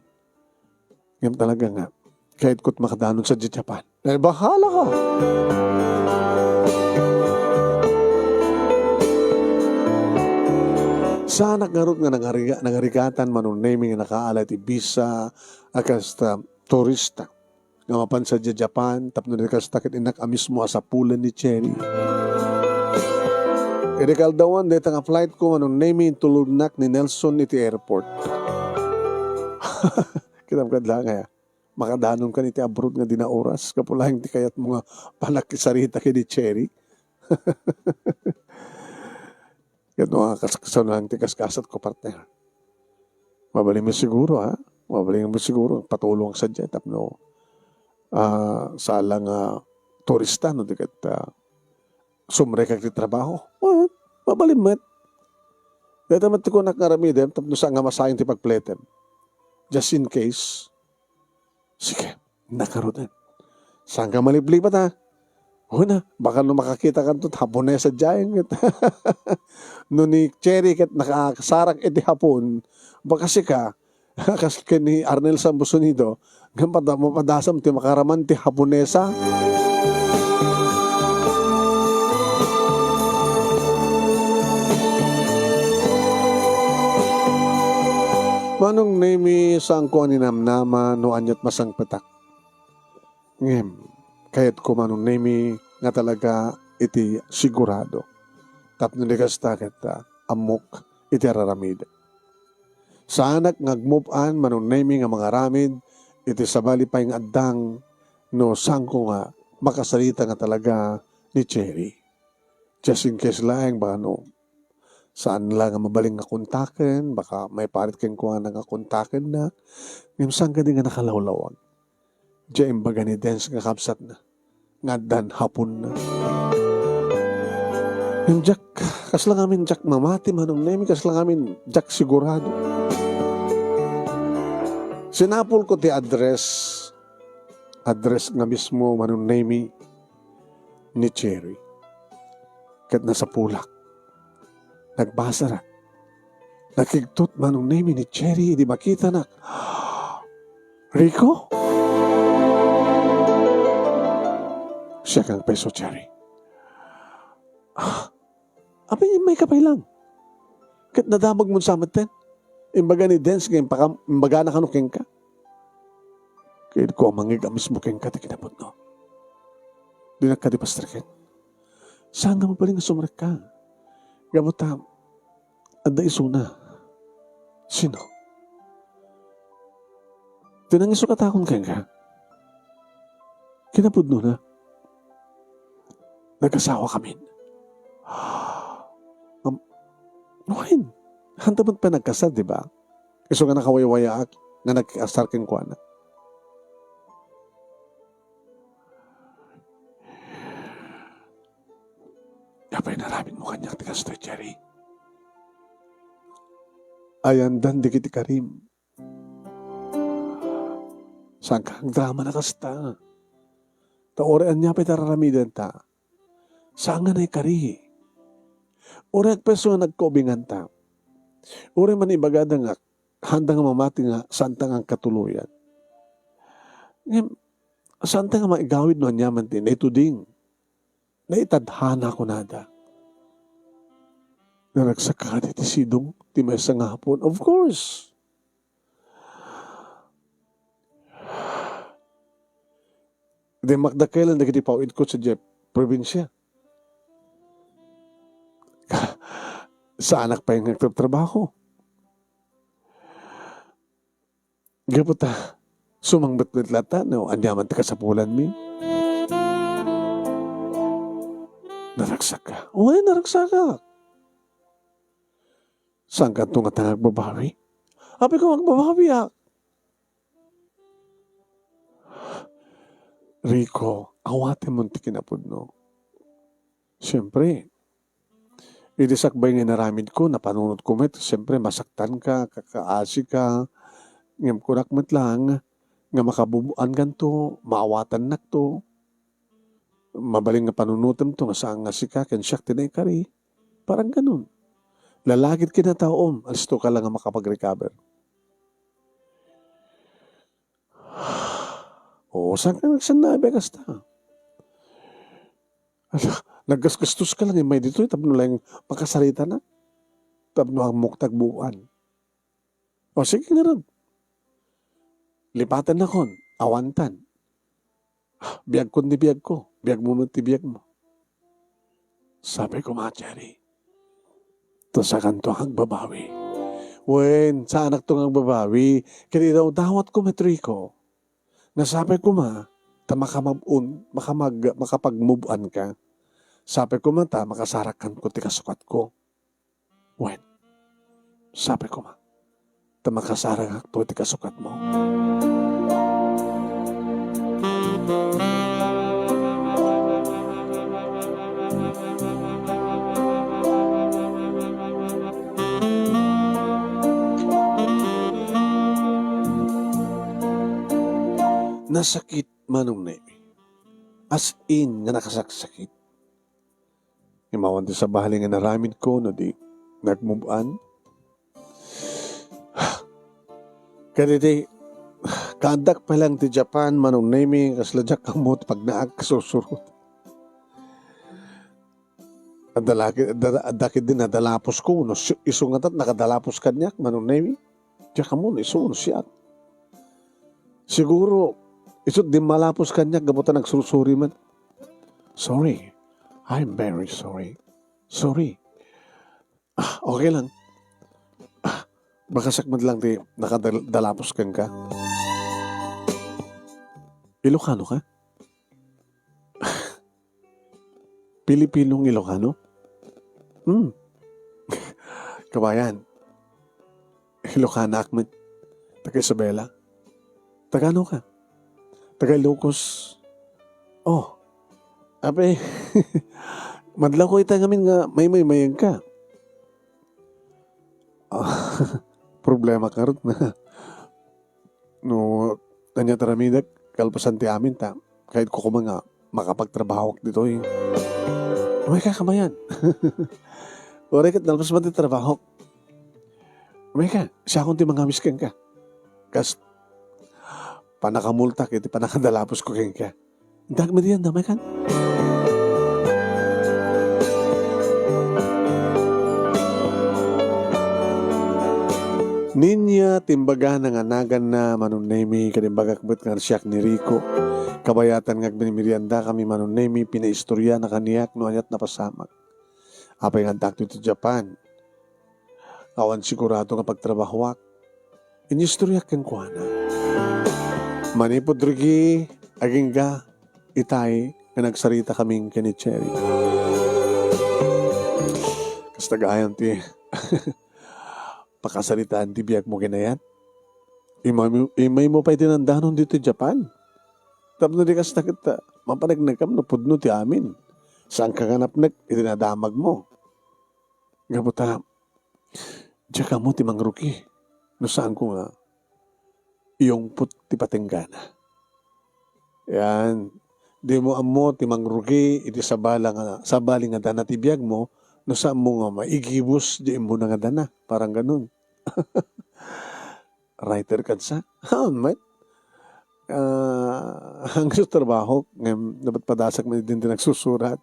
Ngem talaga nga, kayatko ti makadanon sadiay Japan. Eh, bahalaka! Saanak ngarud nga nangariga-, nangarigatan, Manong Nemi, nga nakaala iti visa a kasta turista nga mapan sadiay Japan, tapno di kasta ket innak a mismo a sapulen ni Cherry. Idi kaaldawan dayta nga flightko, Manong Nemi, intulodnak ni Nelson iti airport. Kitam kad laeng aya. Makadanonkan iti abroad nga di naoras, gapu laeng ti kayatmo nga panakisarita ken ni Cherry. Ket no, ah, kas-, kasano lang ti kaskasatko, partner. Mabalinmi siguro, ha? Mabalinmi siguro, patulongak sadiay tapno, ah, saan lang nga turista, no, di ket, ah, sumrekak ti trabaho. Well, mabalin met. Dayta met ti kunak nga aramidem tapno saan nga masayang ti pagpilitem. Just in case. Sige, nakaruten. Saan ka maliplipat, ha? Una, baka no makakitakanto, Haponesa diay ket. No ni Cherry ket nakasarak iti Hapon, baka sika, kas ken ni Arnel Sambusunido, ngem pada-, mapadasam ti makaraman ti Haponesa. Manong Nemi, saanko a ninamnama no aniat masangpetak. Ngem, kayatko, Manong Nemi, nga talaga iti sigurado. Tapno di kasta ket, ah, ammok iti araramidek. Saanak nga agmub-an, Manong Nemi, nga mangaramid iti sabali pay nga addang no saanko nga makasarita nga talaga ni Cherry. Just in case laeng, baka no, saan la nga mabalin nga kontaken, baka maiparit kenkuana nga kontakenna. Ngem saan kadi nga nakalawlawag? Diay imbaga ni Dens nga kabsatna, nga addan Haponna. Ngem diak, kasla ngamin diak mamati, Manong Nemi, kasla ngamin diak sigurado. Sinapulko ti address, address nga mismo, Manong Nemi, ni Cherry. Ket nasapulak. Nagbasarak. Nakigtot, Manong Nemi, ni Cherry idi makitanak. Rico? Siak nga peso, Cherry. Ah, apay, immay ka pay lang. Ket nadamagmon sa metten. Imbaga ni Dens nga impakam-, imbagana kano kenka. Kayatko a mangngeg a mismo kenka ti kinapudno. Dinak kadi pastreken. Saan nga mabalin nga sumrekka? Gapu ta, adda isuna. Sino? Ti nangisu katakon kenka. Kinapudnona. Nagasawa kamin. Am-, wen, handa met pay nagkasar, di ba? Isu nga nakawaywayaak nga nagkasar kenkuana. Apay, inaramidmo kaniak ti kastoy, Jerry? Ayandan dagiti karim. Saanka agdrama na kasta. Ta uray ania pay ti ar-aramidenta, saan nga naikari. Uray agpayso nga nagkaubinganta. Uray man ibagada nga handa nga mamati nga saanta nga agkatuloyan. Ngem, saanta nga maigawid no aniaman ti naituding, naitadhana, kunada. Naragsak kadi ti sidong ti maysa nga Hapon? Of course. Dimmakdakkel dagiti paw-itko sadiay probinsia. Saanak pay nga agtratrabaho. Gapu ta, sumangbetbet latta no aniaman ti kasapulanmi. Naragsak ka. Wen, naragsak ka. Saankanto ngata nga agbabawi? Apay ko nga agbabawi, a? Rico, awatenmon ti kinapudno. Siempre, idi sakbay nga inaramidko, napanunotko met, siempre, masaktanka, kakaasika, ngem kunak met laeng nga makabub-ankanto, maawatennakto. Mabalin nga panunotemto nga saan nga sika ken siak ti naikari. Parang ganun. Lalakid kinataom, alisto ka lang nga makapag-recover. Oo, saan ka nagsannabi kasta? Ala, naggasgastos ka lang, immay ditoy, tapno lang makasarita na. Tapno ammok ti agbuan. O, sige ngarud. Lipatennakon, awantan. Biagkon ti biagko, biagmo met ti biagmo. Sabi ko, "Ma, Jerry, ta saankanto nga agbabawi." Wen, saanakto nga agbabawi. Ket idawdawatko met, Rico, nga sabi ko, ma, ta makamab-on, makamag-, makapag-move on ka. Sabi ko, ma, ta makasarakkan ko ti kasukatko. Wen, sabi ko, ma, ta makasarangakto iti kasukatmo. Nasakit, Manong Nemi. As in, nga nakasaksakit. Imawan ti sabali nga naramidko no di nag-move on. Kadidi, kaaddak pay lang ti Japan, Manong Nemi, kasla diak ammo ti pagnaak, sursurot. Adda laki-, adda, adda ketdi nadalaposko, no, si-, isu ngata ti nakadalapos kaniak, Manong Nemi. Diak ammo no isu, no siak. Siguro, isu ti malapos kaniak, gapu ta nagsursuri man. Sorry. I'm very sorry. Sorry. Ah, okay lang. Ah, baka sakmet lang ti nakadal-, dalapos kenka. Ilocano ka? Pilipinong Ilocano? Hmm. Kabayan. Ilocanaak met. Taga Isabela. Taga ano ka? Taga Ilocos. Oh. Apay, madlawko ita ngamin nga maymaymayegka. Ah, problema ka rut na. No, ania ti aramidek, kalpasan ti amin ta, kayatko koma nga makapagtrabahok ditoy. Umayka, kabayan. Uray ket nalpas man ti trabahok. Umayka, siakon ti mangawis kenka. Kas panakamultak iti panakadalaposko kenka. Dagmedian damay kan. Ninia ti imbagana nga naganna, Manong Nemy, ket imbagak met nga siak ni Rico. Kabayatan nga agmeriendakami, Manong Nemy, pinaistoriana kaniak no aniat napasamak. Apay nga addak ditoy Japan. Awan sigurado nga pagtrabahoak. Inistoriak kenkuana. Manipud dagiti agingga, itay nga nagsaritakami ken ni Cherry. Kasta gayam ti pakasaritaan ti biagmo ken ayat. Imaymo, imaymo pay ti nandanon ditoy Japan. Tapno di kasta ket, ah, mapanagnagkam no pudno ti amin. Saanka nga napnek iti nadamagmo. Gapu ta, diak ammo ti mangrugi no saanko nga iyungpot ti patenggana. Yan. Dimo ammo ti mangrugi iti sabala nga, sabali nga dana ti biagmo no saanmo nga maigibus di immuna nga dana. Parang ganun. Writer ka sa? Haan met. Ah, ang gusto trabaho, ngem napadasak man din nagsusurat.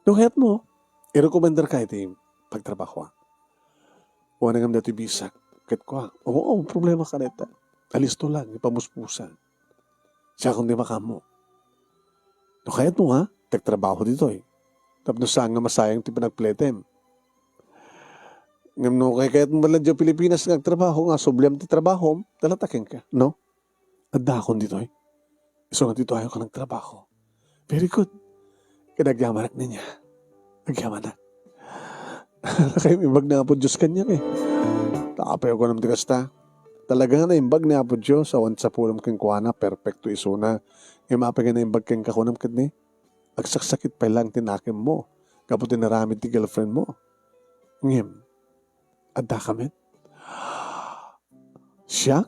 No kayatmo, irekomendarka iti pagtrabahoak. Wen ngem datoy bisak, ket kua, "Oo, problema ka dayta. Alisto lang, ipamuspusan. Siakon ti makaammo. No kayatmo nga, ti agtrabaho ditoy. Tapno saan nga masayang ti panagpletem. Ngem no kay-, kayatmo man lang diay Pilipinas nga agtrabaho nga subliam ti trabahom, dalata kenka, no? Addakon ditoy. Isu nga ditoy ayoka nagtrabaho." Very good. Ket agyamanak ninia. Agyamanak. Kay imbag ni Apo Dios kaniak, eh. Apay a kunam ti kasta. Talaga nga naimbag ni Apo Dios, awan sapulem kenkuana, perpekto isuna. Ngem apay nga naimbag kenka kunam ketdi? Agsaksakit pay lang ti nakemmo gapu ti naramid ti girlfriendmo. Ngem, addaka met. Siak?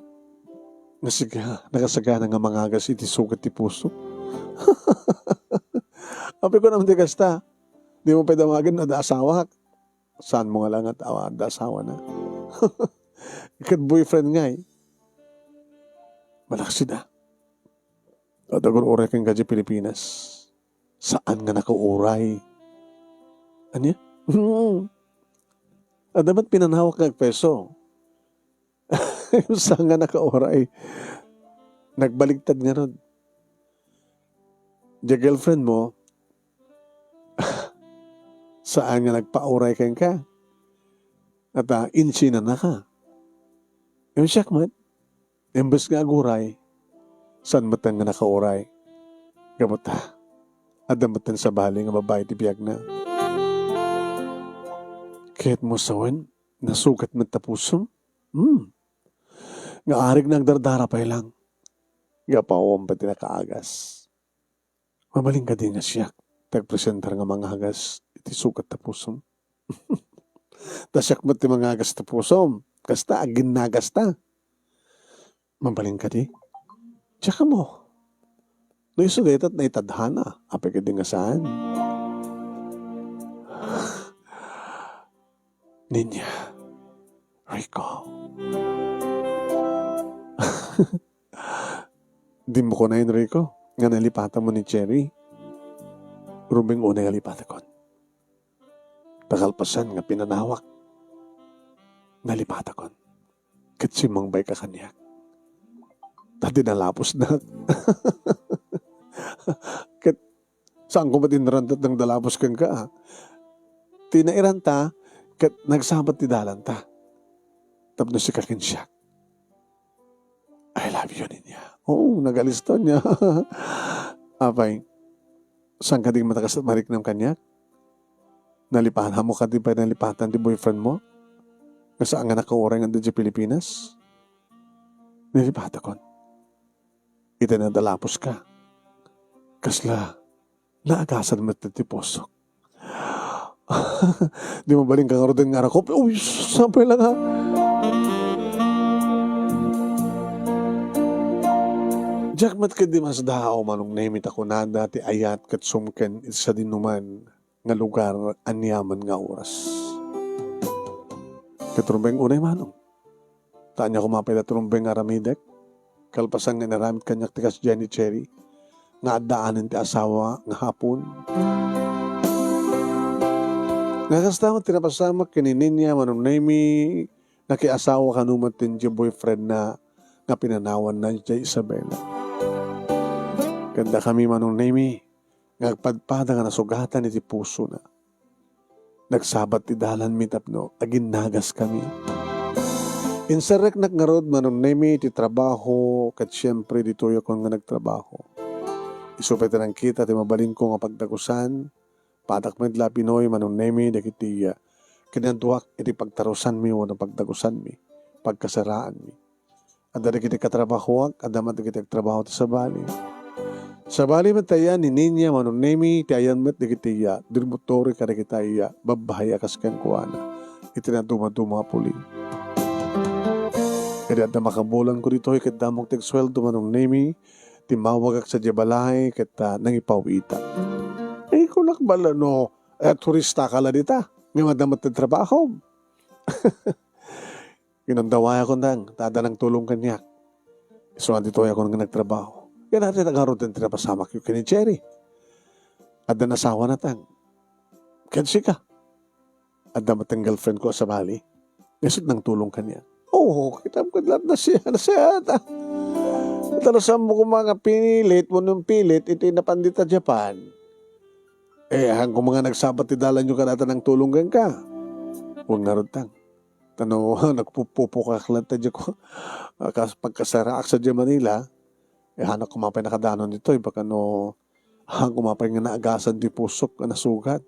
Nga sika, nakasagana nga mangagas iti sukat ti puso? Apay kunam ti kasta? Dimo pay damagen no adda asawak. Saanmo nga lang nga adda asawana? Ket boyfriend ngay. Malaksida. Adda agur-uray kenka diay Pilipinas. Saan nga nakauray. Ania? Adda met pinanawak nga agpeso. Saan nga nakauray. Nagbaligtad ngarud. Diay girlfriendmo, saan nga nagpauray kenka. At, ah, insinanaka. Ngem siak met, imbes nga aguray, saan met nga nakauray. Gapu ta, adda met sabali nga babai ti biagna. Kayatmo sawen, nasukat met ta pusom? Hmm. Nga arig nga agdardara pay lang. Gapu awan pay ti nakaagas. Mabalin kadi nga siak ti agpresentar nga mangagas iti sukat ta pusom? Ta siak met ti mangagas ta pusom. Kasta, aginnagasta. Mabalin kadi? Diak ammo. No isu dayta, naitadhana. Apay kadi nga saan? Ninia. Rico. Dimo kunaen, Rico, nga nalipatanmo ni Cherry. Rumbeng unay nga lipatakon. Ta kalpasan nga pinanawak, nalipatakon. Ket simmangbayka kaniak. Ta dinalapusnak. Ket saanko met inranta ti nagdalapos kenka, a. Ti nairanta, ket nagsabat ti dalanta. Tapno sika ken siak. I love you, Ninia. Oo, nagalisto niya. Apay, saan kadi matakas mariknam kaniak? Nalipatanmo kadi pay nalipatan ti boyfriendmo? Nga saan nga nakauray nga adda diay Pilipinas? Nalipatakon. Iti nadalaposka. Kasla, naagasan met ti pusok. Di mabalin ka ngaruden nga arakop. Uy, sapay lang, ha? Diak met ket di masdaaw, Manong Nemy, ta kunada ti ayat ket sumken iti sadinoman nga lugar aniaman nga oras. Ket rumbeng unay, Manong. Ta ania koma pay dayta rumbeng nga aramidek? Kalpasan nga inaramid kaniak ti kasdiay ni Cherry, nga addaanen ti asawa nga hapon. Nga kasta met ti napasamak ken ni Ninya, Manong Nemi, nakiasawa kano met ti boyfriendna nga pinanawanna idiay Isabela. Ken dakami, Manong Nemi, nga agpadpada nga nasugatan iti pusona. Nagsabat ti dalanmi tapno aginnagaskami. Inserreknak ngarud, Manong Nemi, ti trabaho, ket siempre ditoyakon nga nagtrabaho. Isu pay ti nangkita ti mabalinko nga pagdagusan, padak met la Pinoy, Manong Nemi, dagiti, ah, kinaduak iti pagtarusanmi wenno pagdagusanmi, pagkasaraanmi. Adda dagiti katrabahoak, adda met dagiti agtrabaho ti sabali. Sabali met ti ayan ni Ninya, Manong Nemi, ti ayan met dagiti, ah, dormitory kadagiti, ah, babbai a kas kenkuana iti nadumaduma a puli. Idi adda makabulanko ditoy ket damok ti agsueldo, Manong Nemi, timmawagak sadiay balay ket, ah, nangipawitak. Ay, kunak bala no, eh, turistaka la dita, ngem adda met ti trabahom. Kinundawayakon dang, ta adda nangtulong kaniak. Isu nga ditoyakon nga nagtrabaho. Ket adda ngarud ti napasamakyo ken ni Cherry. Adda nasawana tang. Ken sika. Adda met ti girlfriendko a sabali. Isu ti nangtulong kaniak. Oo, kitam ket laeng, nasia-, nasiatak. Talasan mo koma nga pinilit wenno pilit iti napan dita Japan. Eh, haan koma nga nagsabat ti dalanyo kadata nangtulong kenka. Wen ngarud tang. Ta no, nagpupupokak latta diay ko-, kas-, pagkasaraak sadiay Manila, eh, hanak koma pay nakadanon ditoy, baka no, haan koma pay nga naagasan ti pusok a nasugat.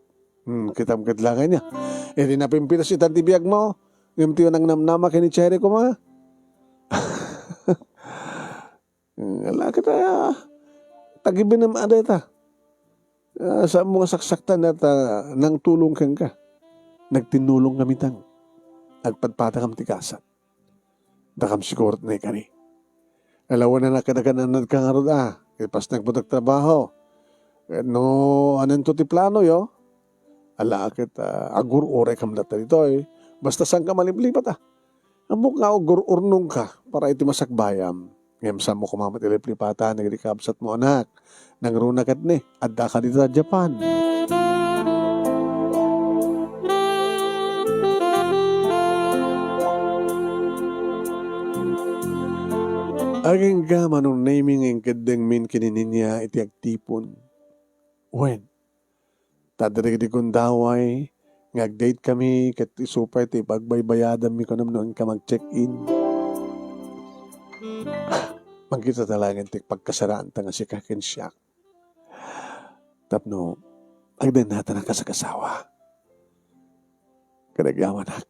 Hmm, kitam ket la kaniak. Eh, di napimpitas itan ti biagmo. Ngem ti nangnamnama ken ni Cherry koma. Hmm, ala ket, ah, tagibinem a dayta. Ah, saanmo nga saksaktan ta nangtulong kenka. Nagtinnulong kami tang. Agpadpadakam ti gasat. Dakam siguro ti naikari. Ala, wen a nakan-, nakan-annadka ngarud, ah. Ipasnek met ti trabaho. Eh, no, anento ti planoyo? Ala ket, ah, agur-uray kam latta ditoy. Basta saanka maliplipat, ah. Ammok nga agur-urnongka para iti masakbayam. Ngem saanmo koma met iliplipatan dagiti kabsatmo, anak. Nangruna ket ni, addaka dita Japan. Agingga, Manong Nemi, nga inkeddengmin ken ni Ninya iti agtipon. Wen, ta adda dagiti gundaway nga ag-date kami ket isu pay ti ipagbaybayadanmi kunam no inka mag-check-in. Mangkitata laengen ti pagkasaraanta nga sika ken siak. Tapno agdennatanak a sagasawa. Ket agyamanak,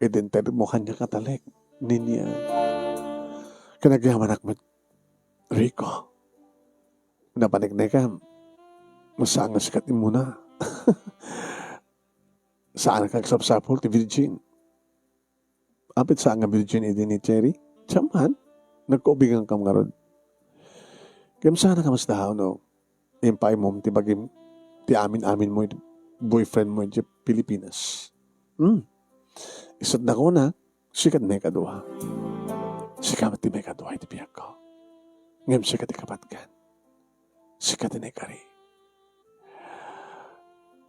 idintermo kaniak a talek, Ninya. Ket agyamanak met, Rico. Napaniknekam. Saan nga sika ti immuna. Saanka agsapsapul ti virgin. Apay saan nga virgin idi ni Cherry? Siak man. Nagkaubingangkam ngarud. Ngem saanka a masdahaw no impaimom ti bagim, ti amin-aminmo iti boyfriendmo iti Pilipinas. Hmm. Isu't nakunak, sika ti maikadua. Sika met ti maikadua iti biagko. Ngem sika ti kapatgan. Sika ti naikari.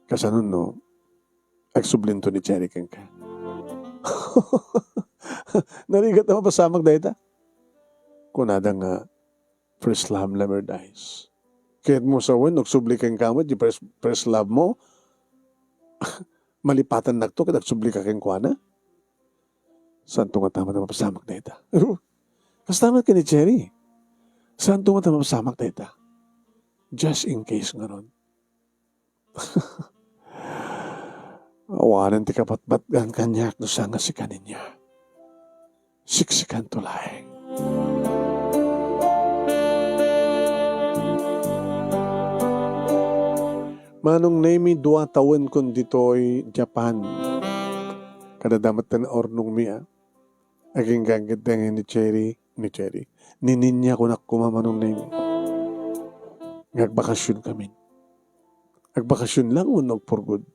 Kasano no, agsublinto ni Cherry kenka? Narigat a mapasamak dayta. Kunada nga, "First love never dies." Kayatmo sawen, agsubli kenka met, di first, first love mo, malipatannakto, ket agsublika kenkuana? Saanto ngata a mapasamak dayta? Kasta met ken ni Cherry. Saanto ngata a mapasamak dayta? Just in case ngarud. Awanen ti kabatbatgan kaniak no saan nga sika, Ninya. Siksikanto laeng. Manong Nemi, dua tawenkon ditoy Japan. Kadada met ti naurnongmi, a. Agingga, agingga ni Cherry, ni Cherry. Ni Ninya kunak koma, Manong Nemi. Nga agbakasyon kami. Agbakasyon lang wenno agpurgod?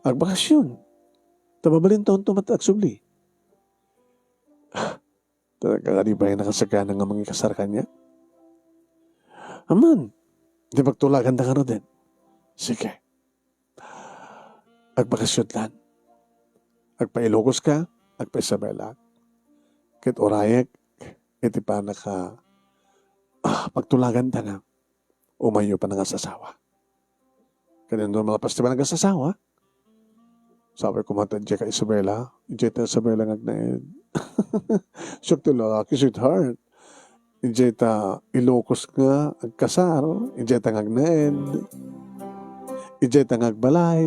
Agbakasyon. Ta mabalintaonto met agsubli. Talaga nga di pay nakasagana nga mangikasar kaniak? Aman, di pagtulaganda ngaruden. Sige. Agbakasyon tan. Agpa-Ilocos ka, agpa-Isabela. Ket urayek iti panaka-, ah, pagtulagan ta nga umayyo panangasasawa. Ket no malpas ti panangasasawa, sabi ko, "Mata, idiay ka Isabela, idiay ta Isabela nga agnaed." Siak ti lalaki, sweetheart. Idiay ta Ilocos nga agkasar, idiay ta nga agnaed, idiay ta nga agbalay.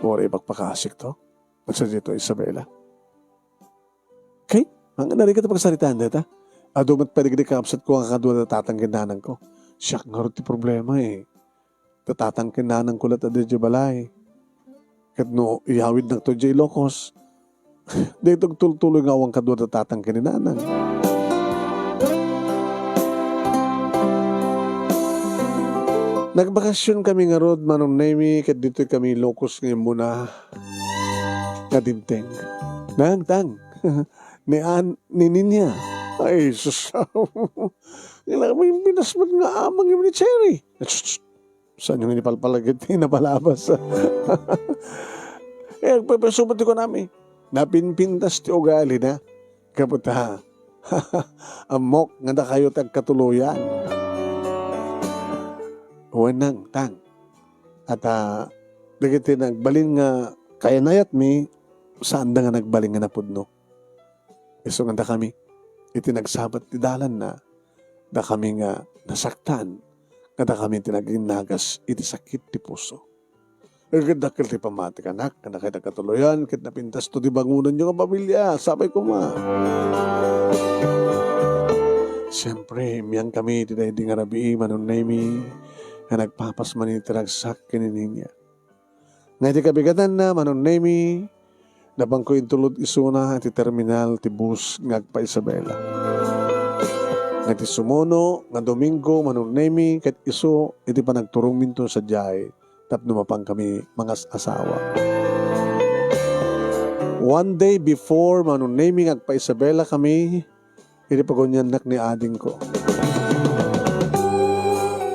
Uray ipakpakasik to. Agsa dito, Isabela. Kay, ang narigat pagsaritaan deta. Adu met pwede di kapsat ko nga kadua da tatang ken nanang ko. Siak ngarud ti problema eh. Tatang ken nanang ko latta di balay. Ket no iyawidnak to di Ilocos, daytoy agtultuloy nga awan kadua da tatang ken nanang. Nagbakasyon kami ngarud, Manong Nemi, ket ditoy kami Ilocos nga immuna nga dimteng. Nang, tang, ni An-, ni Ninya. Ay, sus. Kailangan mo yung pinasmat nga amang yung ni Cherry. Sus, sus. Saan yung inipalpalag iti napalabas? Eh, agpepeso ti kunami. Napinpintas ti ugali na. Kaputa. Ammok nga dakayo ti agkatuloyan. Wen nang, tang. At, ah, dagiti nagbalin nga kayanayatmi, saanda nga nagbalin nga napudno. Isu nga dakami, iti nagsabat ti dalanna, dakami nga nasaktan, nga dakami ti naginagas iti sakit ti puso. Ket dakkel ti pammati, kanak, ken dagiti katuloyan, ket napintasto ti bangonanyo nga pamilya, sapay koma. Siempre, immiang kami iti daydi nga rabii, Manong Nemi, nga nagpapas man iti ragsak ken ni Ninya. Nga iti kabigatanna, Manong Nemi, napanko intulod isuna iti terminal ti bus nga agpa-Isabela. Nga iti sumuno nga Domingo, Manong Nemi, ket isu iti panagturongminto sadiay tapno mapan kami mangas-asawa. One day before, Manong Nemi, nga agpa-Isabela kami, iti paguniannak ni adingko.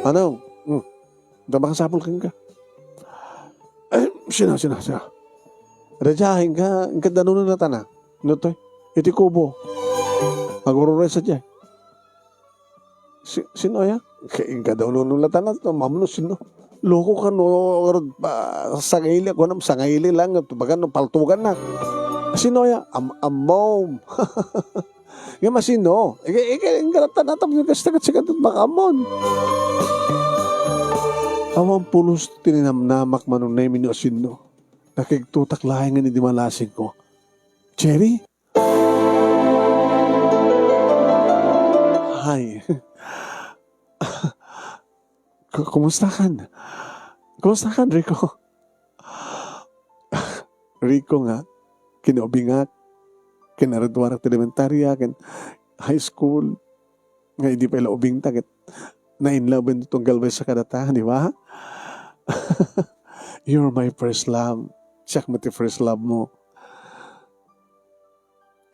Ano? Hmm. Ita makasapul kenka. Ay, sino, sino, sino? Rajahin ka, inka danunun na tana. No toy? Iti kubo. Agururay sa diay. Si-, sino ya? Kay inka danunun na tana, mamno sino? Loko ka no, ngarud, ah, sangili, ako nam, sangili lang, baga no, paltugan na. Sino ya? Am-, ammom. Nga masino? Ika, ika, inggaratta na tapno kasta ket sika ket makaamon. Awan pulos ti ninamnamak, Manong Nemi, no asino. Nakigtutak laeng nga idi malasing ko. Cherry? Hi. Ku-, kumusta kan? Kumusta kan, Rico? Rico nga, kinaubingak, kinagraduarak ti elementarya, ken high school, nga idi pay la ubingta, ket na-in love-en tunggal maysa kadata, di ba? You're my first love. Siak met ti first love mo.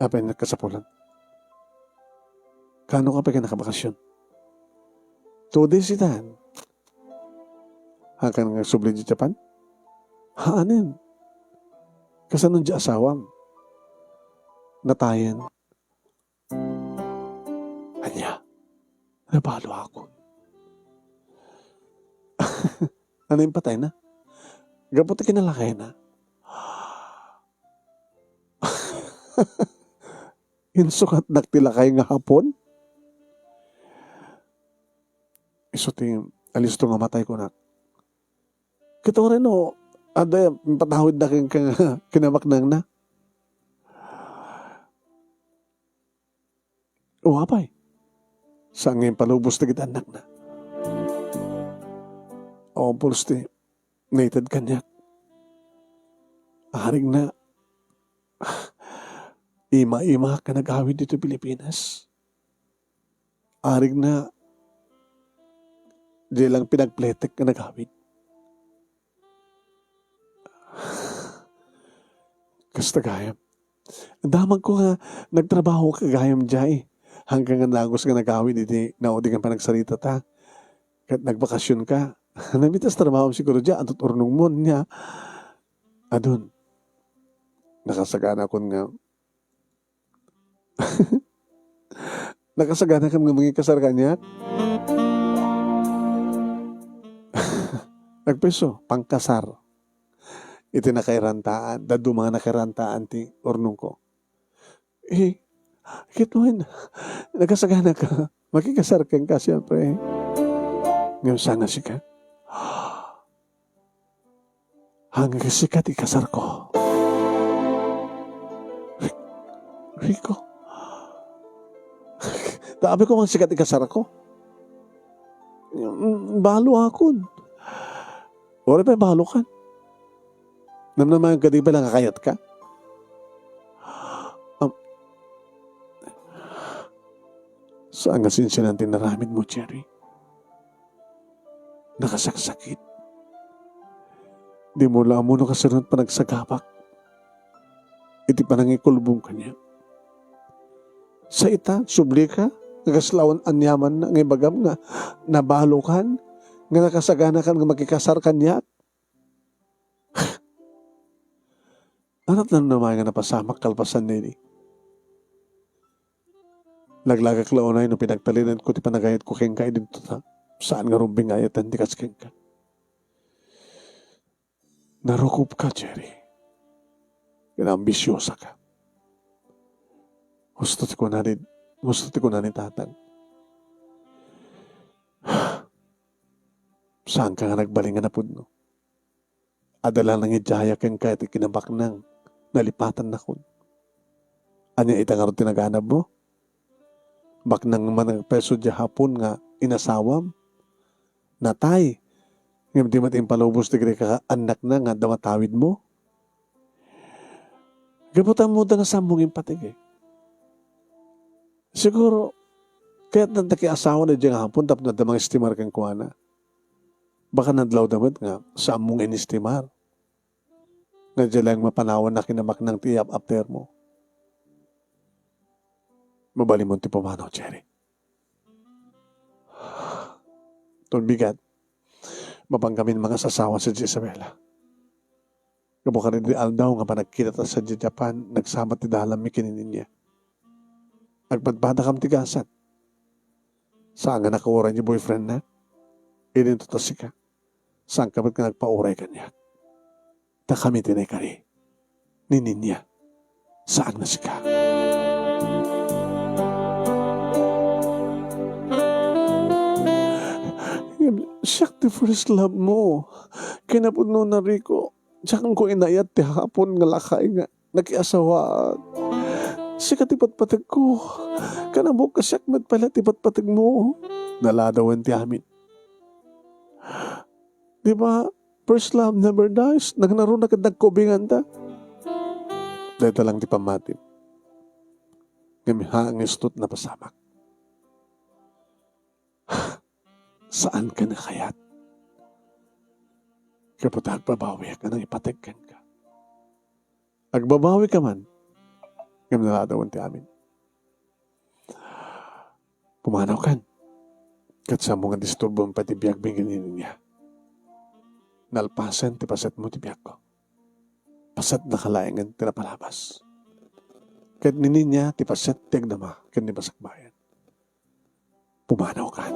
Apay, nagkasapulan. Kaano ka pay ken nakabakasyon? Two days itan. Hakan nga agsubli di Japan? Haanen. Kasano di asawam? Natayen. Ania? Nabalo ako. Ano yung patay na? Gapu ti kinalakay na. Insukatnak ti lakay nga Hapon? Isu ti alisto nga matay kunak. Ket uray no, adda impatawidda ken ka-, kinamaknangna. O apay, saan nga impalubos dagiti annakna? Awan pulos ti naited kaniak. Arigna, ima-imaak nga nagawid ditoy Pilipinas. Arigna, di lang pinagpletek nga nagawid. Kasta gayam. Damagko nga nagtrabaho ka gayam diay. Hanggang nga nagus nga nagawid iti naudigan panagsarita ta. Ket nagbakasyon ka. Namitas trabaho siguro dia, antot urnongmo nia. Adun. Nakasaganakon nga, nakasaganakan nga mangikasar kaniak? Nagpayso, pangkasar. Iti nakairantaan, dadduma nga nakairantaan ti urnongko. Eh, ket wen, nakasagana ka. Makikasar kenka, siempre. Ngem saan nga sika? Haan nga sika ti ikasarko. Ri-, Rico. Tabi ko man sika ti ikasarko. Mm, balo akon. Uray pay balokan. Namnamaen kadi pay nga kayatka? Am-, saan nga sinsinan ti inaramidmo, Jerry? Nakasaksakit. Dimo la ammo no kasano ti panagsagabak iti panangikulbong kaniak. Sa ita, sublika, nga kasla awan aniamanna nga ibagam nga nabalokan, nga nakasaganakan nga makikasar kaniak? Ania ti namnamaen nga napasamak kalpasan daydi? Laglagak la unay no pinagtalinaedko ti panagayatko kenka idinto ta saan nga rumbingayetan ti kas kenka. Narukopka, Jerry. Kinaambisiosaka. Husto ti kuna ni, husto ti kuna ni tatang. Saanka nga nagbalin nga napudno? Adda la nangidiayak kenka iti kinabaknang nalipatannakon. Ania ita ngarud ti naganabmo? Baknang man nga agpayso diay Japon nga inasawam? Natay, ngem di met impalubos dagiti kaannakna nga adda matawidmo? Gapu ta ammoda nga saanmo nga impateg, eh. Siguro, kayatna ti nakiasawa idiay nga Japon tapno adda mangestimar kenkuana. Baka nadlawda met nga saanmo nga inestimar. Nga diay laeng mapanawan a kinabaknang ti iyap-aptermo. Mabalinmo ti pumanaw, Jerry. Ton bigat, mapankamin mangasasawa sadi Isabela. Gapu kadagiti aldaw nga panagkitata sadi Japan, nagsama ti dalanmi ken ni Ninya. Agpadpadakam ti gasat. Saan nga nakauray ni boyfriendna? Idinto ta sika. Saanka met nga nagpauray kaniak? Ta kami ti naikari ni Ninya. Saan nga sika? Ngem siak ti first love mo. Kinapudnona, Rico, diakon inayat ti Japon nga lakay nga nakiasawaak. Sika ti patpategko. Ken ammok a siak met pay la ti patpategmo. Naladawen ti amin. Di ba, first love never dies? Nangngaruna ket nagkubinganta. Dayta lang ti pammatim. Ngem haan nga isut' napasamak. Saanka nga kayat. Gapu ta agbabawiak a nangipateg kenka. Agbabawika man, ngem naladawen ti amin. Pumanawkan, ket saanmo nga disturbon pay ti biagmi ken ni Ninya. Nalpasen ti pasetmo ti biagko. Pasetnaka laengen ti napalabas. Ket ni Ninya ti paset ti agdama ken ni basakbayan. Pumanawkan.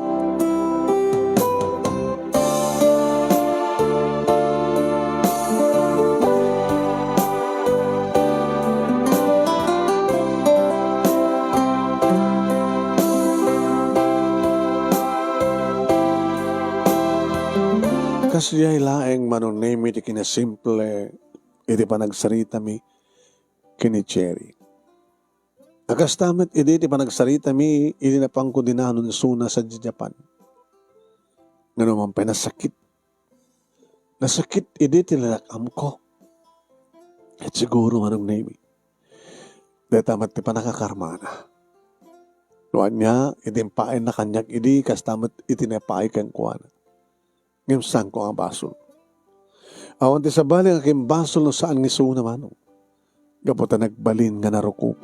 Kas diay laeng, Manong Nemy, ti kinasimple iti panagsaritami ken ni Jerry. A kasta met idi ti panagsaritami idi napanko dinanon isuna sadiay Japan. Ngem awan pay nasakit. Nasakit idi ti linak-amko. Ket siguro, Manong Nemy, dayta met ti pannakakarmana. No ania, idi impaayna kaniak idi, kasta met iti naipaay kenkuana. Ngem saanko nga basol. Awan ti sabali nga akin basol no saan nga isuna, Manong. Gapu ta nagbalin nga narukop.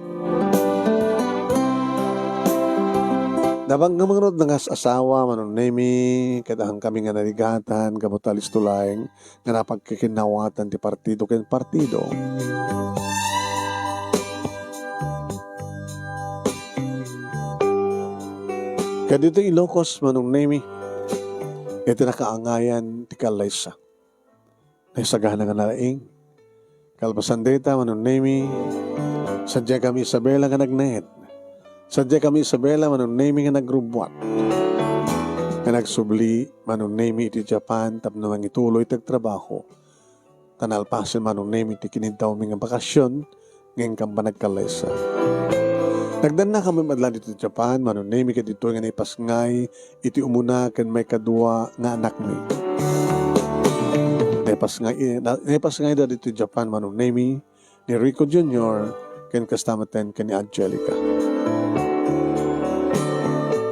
Nabangkam ngarud nga as-asawa, Manong Nemi, ket awan kami nga narigatan gapu ta listo laeng nga napagkikinnawatan ti partido ken partido. Ket ditoy Ilocos, Manong Nemi, iti nakaangayan ti kallaysa. Naisagana nga nalaing. Kalpasan dayta, Manong Nemi, sadiay kami Isabela nga nagnaed. Sadiay kami Isabela, Manong Nemi, nga nagrubbuat. Nga nagsubli, Manong Nemi, iti Japan tapno mangituloy ti agtrabaho. Ta nalpasen, Manong Nemi, ti kinidawmi nga bakasyon, nga inkam panagkallaysa. Nagdannak kami met laeng ditoy Japan, Manong Nemi, ket ditoy nga naipasngay iti umuna ken maikadua nga anakmi. Naipasngay, na-, naipasngayda ditoy Japan, Manong Nemi, ni Rico Junior, ken kasta metten ken ni Angelica.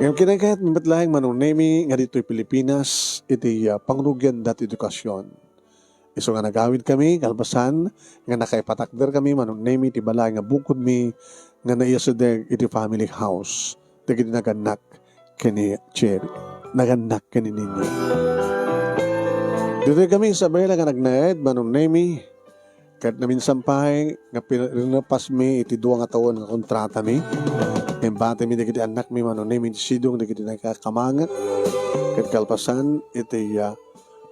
Ngem kinaykayatmi met laeng, Manong Nemi, nga ditoy Pilipinas, iti, ah, pangrugianda ti edukasyon. Isu nga nagawidkami, kalpasan nga nakaipatakderkami, Manong Nemi, ti balay nga bukodmi nga naiyasideg iti family house dagiti nagannak ken ni Cherry, nagannak ken ni Nino. Ditoy kami, Isabela, nga nagnaed, Manong Nemi, ket naminsan pay nga pin-, rinapasmi iti dua nga tawen nga kontratami. Imbatimi dagiti annakmi, Manong Nemi, iti sidong dagiti nagkakamanget, ket kalpasan iti, ah,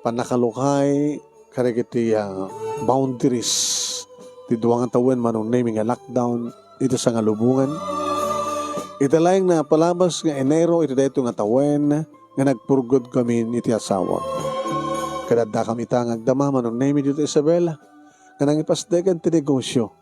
pannakalukay kadagiti, ah, boundaries ti dua nga tawen, Manong Nemi, nga lockdown iti sangalubongan. Iti laeng napalabas nga Enero iti daytoy nga tawen nga nagpurgod kami iti asawak. Ket addakami ita nga agdama, Manong Nemi, ditoy Isabela, nga nangipasdeken ti negosyo.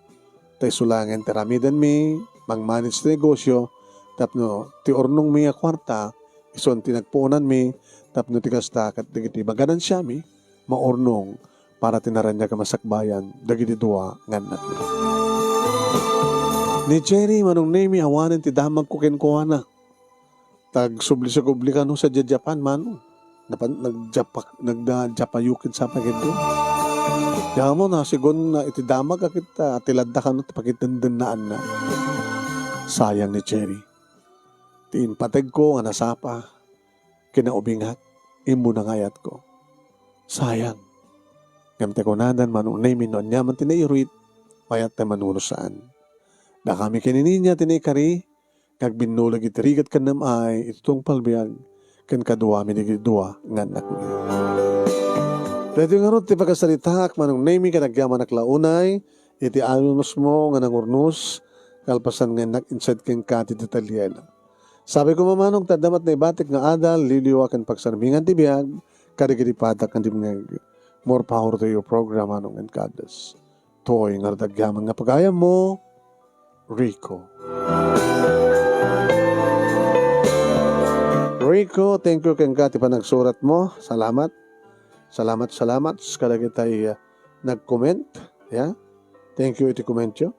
Ta isu laengen ti aramidenmi, mang-manage ti negosyo, tapno ti urnongmi a kuarta, isun ti nagpuonanmi, tapno ti kasta ket dagiti maganansiami, maurnong para ti naraniag a masakbayan dagiti dua nga annakmi. Ni Cherry, Manong Nemi, awanen ti damagko kenkuana. Tagsubli-sukubli kano sadiay Japan, Manong. Napan-, nagjapak-, nagda-, Japayuken sa pagidto. Yamo na, sigun na iti damag a kita, ti ladda kano ti pakitendennaanna. Sayang ni Cherry. Ti impategko nga nasapa, kinaubingak, immuna nga ayatko. Sayang. Ngem ti kunadan, Manong Nemi, no aniaman ti nairuit, mayat ti manunusaan. Dakami ken ni Ninya ti naikari, nga agbinnulag iti rigat ken nam-ay iti tungpal biag, ken kaduami dagiti dua nga annakmi. Daytoy ngarud ti pakasaritaak, Manong Nemi, ket agyamanak la unay iti anusmo nga nangurnos, kalpasan nga innak inside kenka ti detalyena. Sabi ko, Manong, ta adda met naibatik nga adal, liwliwa ken pagsarmingan ti biag, kadagiti padak nga dimngeg. More power to your program, Manong, and God bless. Toy nga agyamanak nga pagayammo, Rico. Rico, thank you kenka ti panagsuratmo. Salamat. Salamat, salamat kadagiti, uh, nag-comment. Yeah? Thank you iti commentyo.